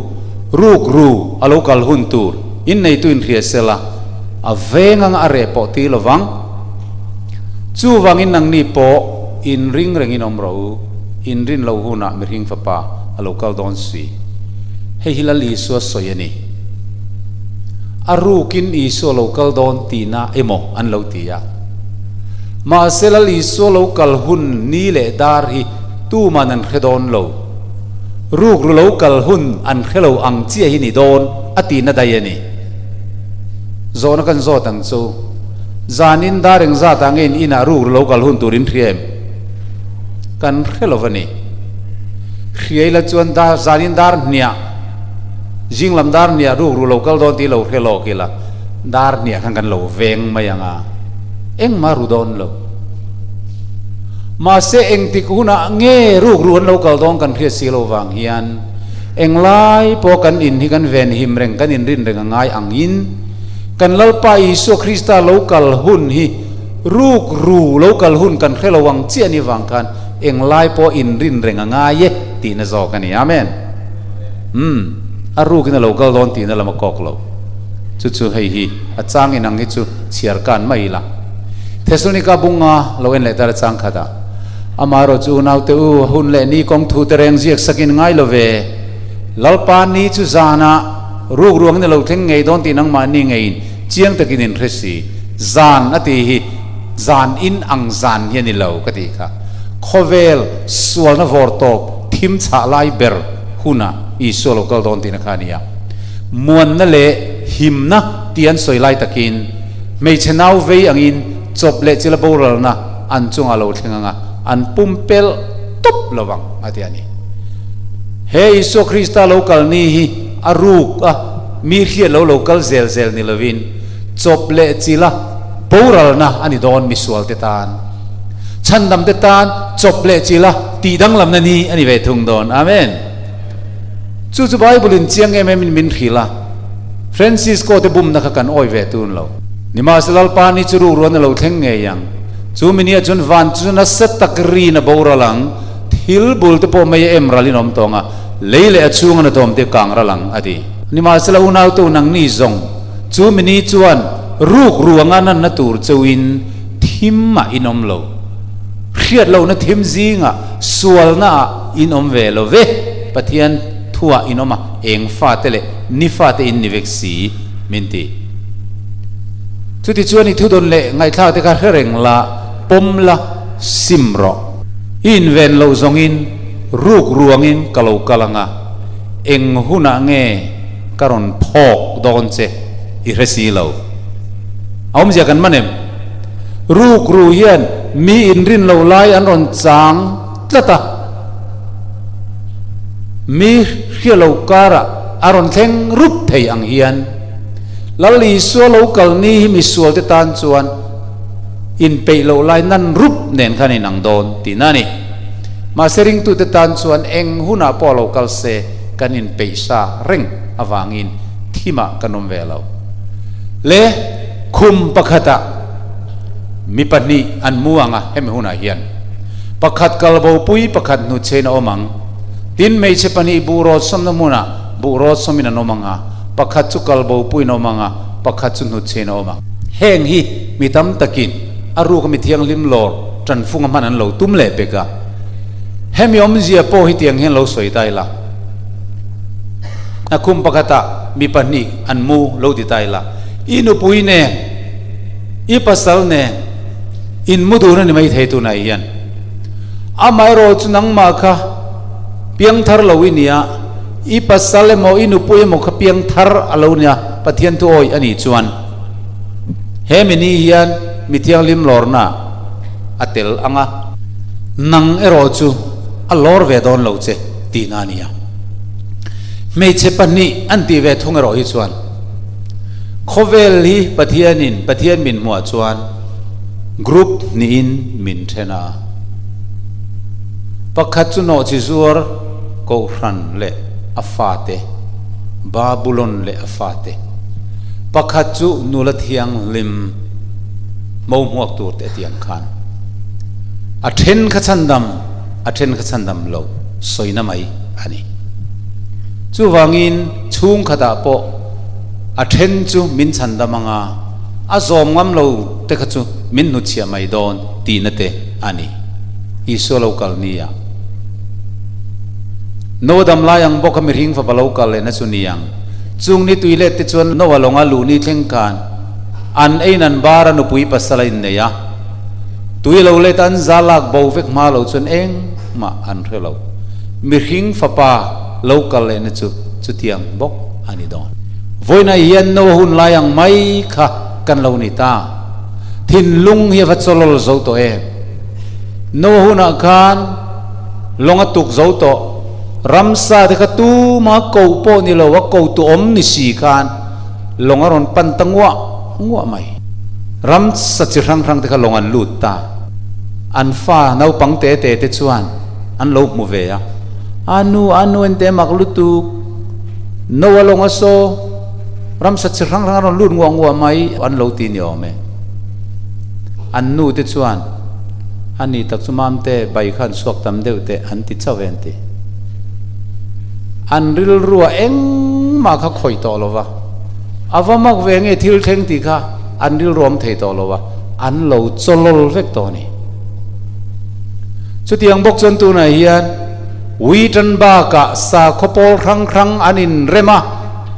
Ruk ru a lo kal hun tur in neitu in hria sela, a veng anga a reh pawh ti lovang. Chuvangin nangni pawh in ring rengin awm rawh u, in rin lo hunah mihring fapa a lo kal dawn si. Hei hi Lal Isua sawi a ni. A rukin Isua lo kal dawn tihna emaw an lo ti a. Mahse Lal Isua lo kal hun ni leh dar hi tuman an hre dawn lo. Rukru lo kal hun an hre lo ang chiah hi ni dawn a tihna daih a ni. Zawhna kan zawt ang chu, Zanin dar engzat ah nge in inah rukru lo kal hun tur in hria em? Kan hre lo va ni. Hria ila chuan dar zanin dar hniah, zing lam dar hniah rukru lo kal dawn tih lo hre lawk ila, dar hniah khan kan lo veng mai ang a, engmah ru dawn lo. Mahse engtik hunah nge rukru an lo kal dawn kan hriat si lo vang hian englai pawh kan in hi kan ven him reng, kan inrin reng a ngai angin kan Lalpa Isua Krista lo kal hun hi rukru lo kal hun kan hre lo ang chiah ni vang khan englai pawh inrin reng a ngai e tihna zawk a ni. Amen. Umm, a rukin a lo kal dawn tihna lam a kawk lo. Chu chu hei hi a chang inang hi chu chhiar kan mai ila. Thesalonika bunga lo en leh tar a chang khat a, Amaherawh chu unaute u, a hun leh ni kawng thu te reng ziak sakin ngai lo ve. Lalpa ni chu zanah ruk ruangin a lo thleng ngei dawn tih nangmahni ngeiin chiang takin in hre si. Zan a tih hi zan in ang zan hi a ni lo ka tih kha. Khawvel sualna vawr tawp thim chhah lai ber hunah Isua lo kal dawn tihna kha a ni a. Muanna leh himna tih an sawi lai takin Hmeichhe nau vei angin chawp leh chila boralna an chungah lo thleng anga an pumpelh tawp lo vang a ti a ni. He Isua Krista lo kal ni hi a ruk a, mi hriat lo lo kal zel zel ni lovin chawp leh chila boralna a ni dawn misual te tan. Chhandam te tan chawp leh chila tih danglamna ni a ni ve thung dawn. Amen. Chu chu Bible in chiang em em in min hrilh a. Francisco te bumna kha kan awi ve tun lo. Nimahsela Lalpa ni chu rukruan a lo thleng ngei ang. Chu mi nia chuan van chu nasa tak rin a boral ang, thil bul te pawh mei a em ral in awm tawng a, lei leh a chhunga na tawm te kang ral ang, a ti. Nimahsela unau tu nang ni zawng, chu mi ni chuan rukru anga nanna tur cheuhin thim ah in awm lo. Hriat lohna thim zingah sualnaah in awm ve lo ve, Pathian thuah in awm a, eng fate leh ni fate in ni vek si, min ti. Chutichuan i thudawn leh ngaihthlak te kha hre reng la, pawm la, sim rawh. I inven loh zawngin ruk ruangin ka lo kal ang a, eng hunah nge ka rawn phawk dawn che i hre si lo. A awmzia kan man em? Rukru hian mi inrin lo lai an rawn chang tlat a, mi hria lo karah a rawn thleng rup thei ang hian Lal Isua lo kal ni hi misualte tan chuan inpeih loh lai nan rup nen khan inang dawn tihna a ni. Mahse ringtute tan chuan eng hunah pawh lo kal se kan inpeih sa reng avangin thimah kan awm ve lo. Le. Khum pakhatah mi pahnih an mu ang a, hemi hunah hian pakhat kalbopui pakhat hnutchhein a awm ang. Tin, hmeichhe pahnih buh rawt sawmna hmunah buh rawt sawmin an awm ang a, pakhat chu kalbopuiin a awm ang a, pakhat chu hnutchhein a awm ang. Heng hi mi tam takin a ruka mi thianghlim lawr tanfunga hman an lo tum leh pek a. Hemi awmzia pawh hi tiang hian lo sawi ta ila. A khum pakhatah mi pahnih an mu lo ti ta ila. I nupui nen, i pasal nen in mu dun a ni mai thei tunah hian. Amaherawh chu nangmah kha piangthar lo i nia, i pasal emaw i nupui emaw kha piangthar a lo nia, Pathian thu awih a nih chuan he mi ni hian mi thianghlim lawrna a tel ang a, nang erawh chu a lawr ve dawn lo che tihna a nia. Hmeichhe pahnih an tih ve thung erawh hi chuan Khawvel hi Pathianin Pathian min hmuah chuan group hnihin min then a. Pakhat chu nawhchi zuar Kohhran leh a fate, Babulon leh a fate. Pakhat chu nula thianghlim mo hmuak tur te a ti ang khan. A then kha chhandam, a then kha chhandam lo sawina mai a ni. Chuvangin chhungkhatah pawh A then chu min chhan dam anga, a zawm ngam lo te kha chu min hnutchhiah mai dawn tihna te a ni. Isua lo kal nia. Noa dam lai ang bawk a mihring fapa lo kal lehna chu ni ang. Chung ni tui let te chuan Noa lawnga luh ni thleng khan an ein an bar a nupui pasal a innei a. Tui lo let an za lak bo vek hma lo chuan engmah an hre lo. Mihring fapa lo kal lehna chu chutiang bawk a ni dawn. Vawiinah hian Noa hun lai ang mai kha kan lo ni ta. Thinlung hi a va chawlawl zo tawh em? Noa hunah khan lawng a tuk zo tawh. Ramsa te kha tuma ko pawh ni lo, a ko tu awm ni si khan lawng a rawn pan ta nguah nguah mai. Ramsa chi hrang hrang te kha lawng an lut ta. An fa naupang te te te chuan an lo hmu ve a. A nu, a nu en te mak lutuk. No a lawng a saw, ramsa chi hrang hrang a rawn lut nguah nguah mai an lo ti ni awm e. An nu te chuan, A ni tak chu mamte bai khan chhuak tam deuh teh an ti chauh e an ti. An rilrua engmah kha khawih tawh lo va, a va mak ve nge thil thleng tih kha an rilru awm thei tawh lo va, an lo chawlawl vek tawh a ni. Chutiang bawk chuan tunah hian Wheaton bakah sakhaw pawl hrang hrang an inrem a,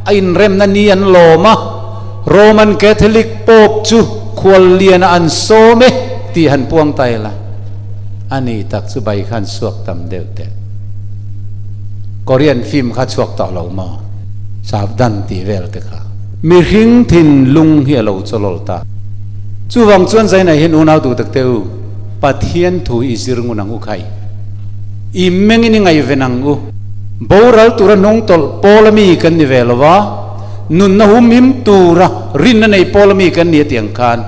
a inremna ni an lawm a, Roman Catholic Pope chu khual lianah an sawm e tih han puang ta ila, a ni tak chu bai khan chhuak tam deuh teh. Korean film kha chhuak tawh lo maw? Savdhan tih vel te kha. Mihring thinlung hi a lo chawlawl ta. Chuvang chuan Zainah hian unau duh tak teh u, Pathian thu i zir ngun ang u khai. I mengin i ngaihven ang u. Boral tura hnung tawlh pawl ami kan ni ve lo va, nunna humhim tura rinna nei pawl ami kan ni a tih ang khan,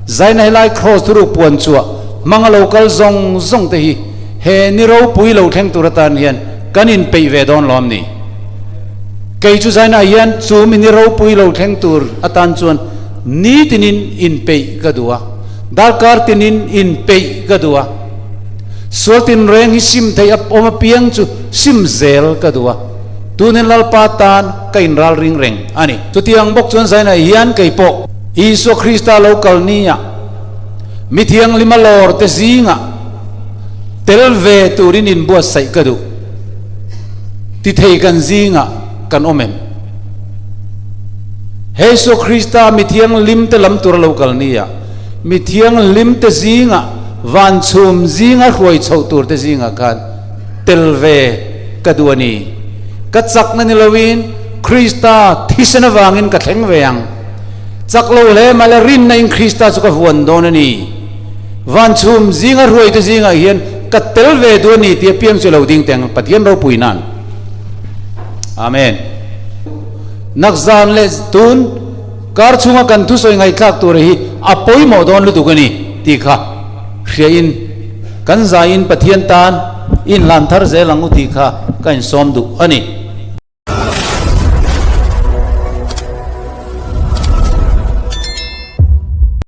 Zaina helai Kraws thuruk puan chhuah hmanga lo kal zawng zawng te hi he ni ropui lo thleng tur atan hian kan inpeih ve dawn lawm ni? Kei chu Zaina hian chu mi ni ropui lo thleng tur atan chuan nitinin inpeih ka duh a, darkar tinin inpeih ka duh a. Sual tinreng hi sim theih a awm apiang chu sim zel ka duh a, tunin Lalpa tan ka inral ring reng a ni. Chutiang bawk chuan Zainah hian kei pawh Isua Krista lo kal nia mi thianghlim a lawr te zingah Tel ve turin inbuatsaih ka duh. Ti thei kan zingah kan awm em? Jesuh Krista mi thianghlimte lam tura lo kal nia, mi thianghlimte zingah van chhum zinga hruai chhoh turte zingah khan tel ve ka duh a ni. Ka chakna ni loin Krista thisen avangin ka thleng ve ang. Chak lo hle mah le rinna in Krista chu ka vuan dawn a ni. Van chhum zinga hruaite zingah hian ka tel ve duh a ni tih apiang chu lo ding teh ang Pathian ropui nan. Amen. Nakzan leh tun kar chhunga kan thusawi ngaihthlak tur hi a pawimawh dawn lutuk a ni tih kha hriain kan zaiin Pathian tan inhlan thar zel ang u tih kha ka insawm duh a ni.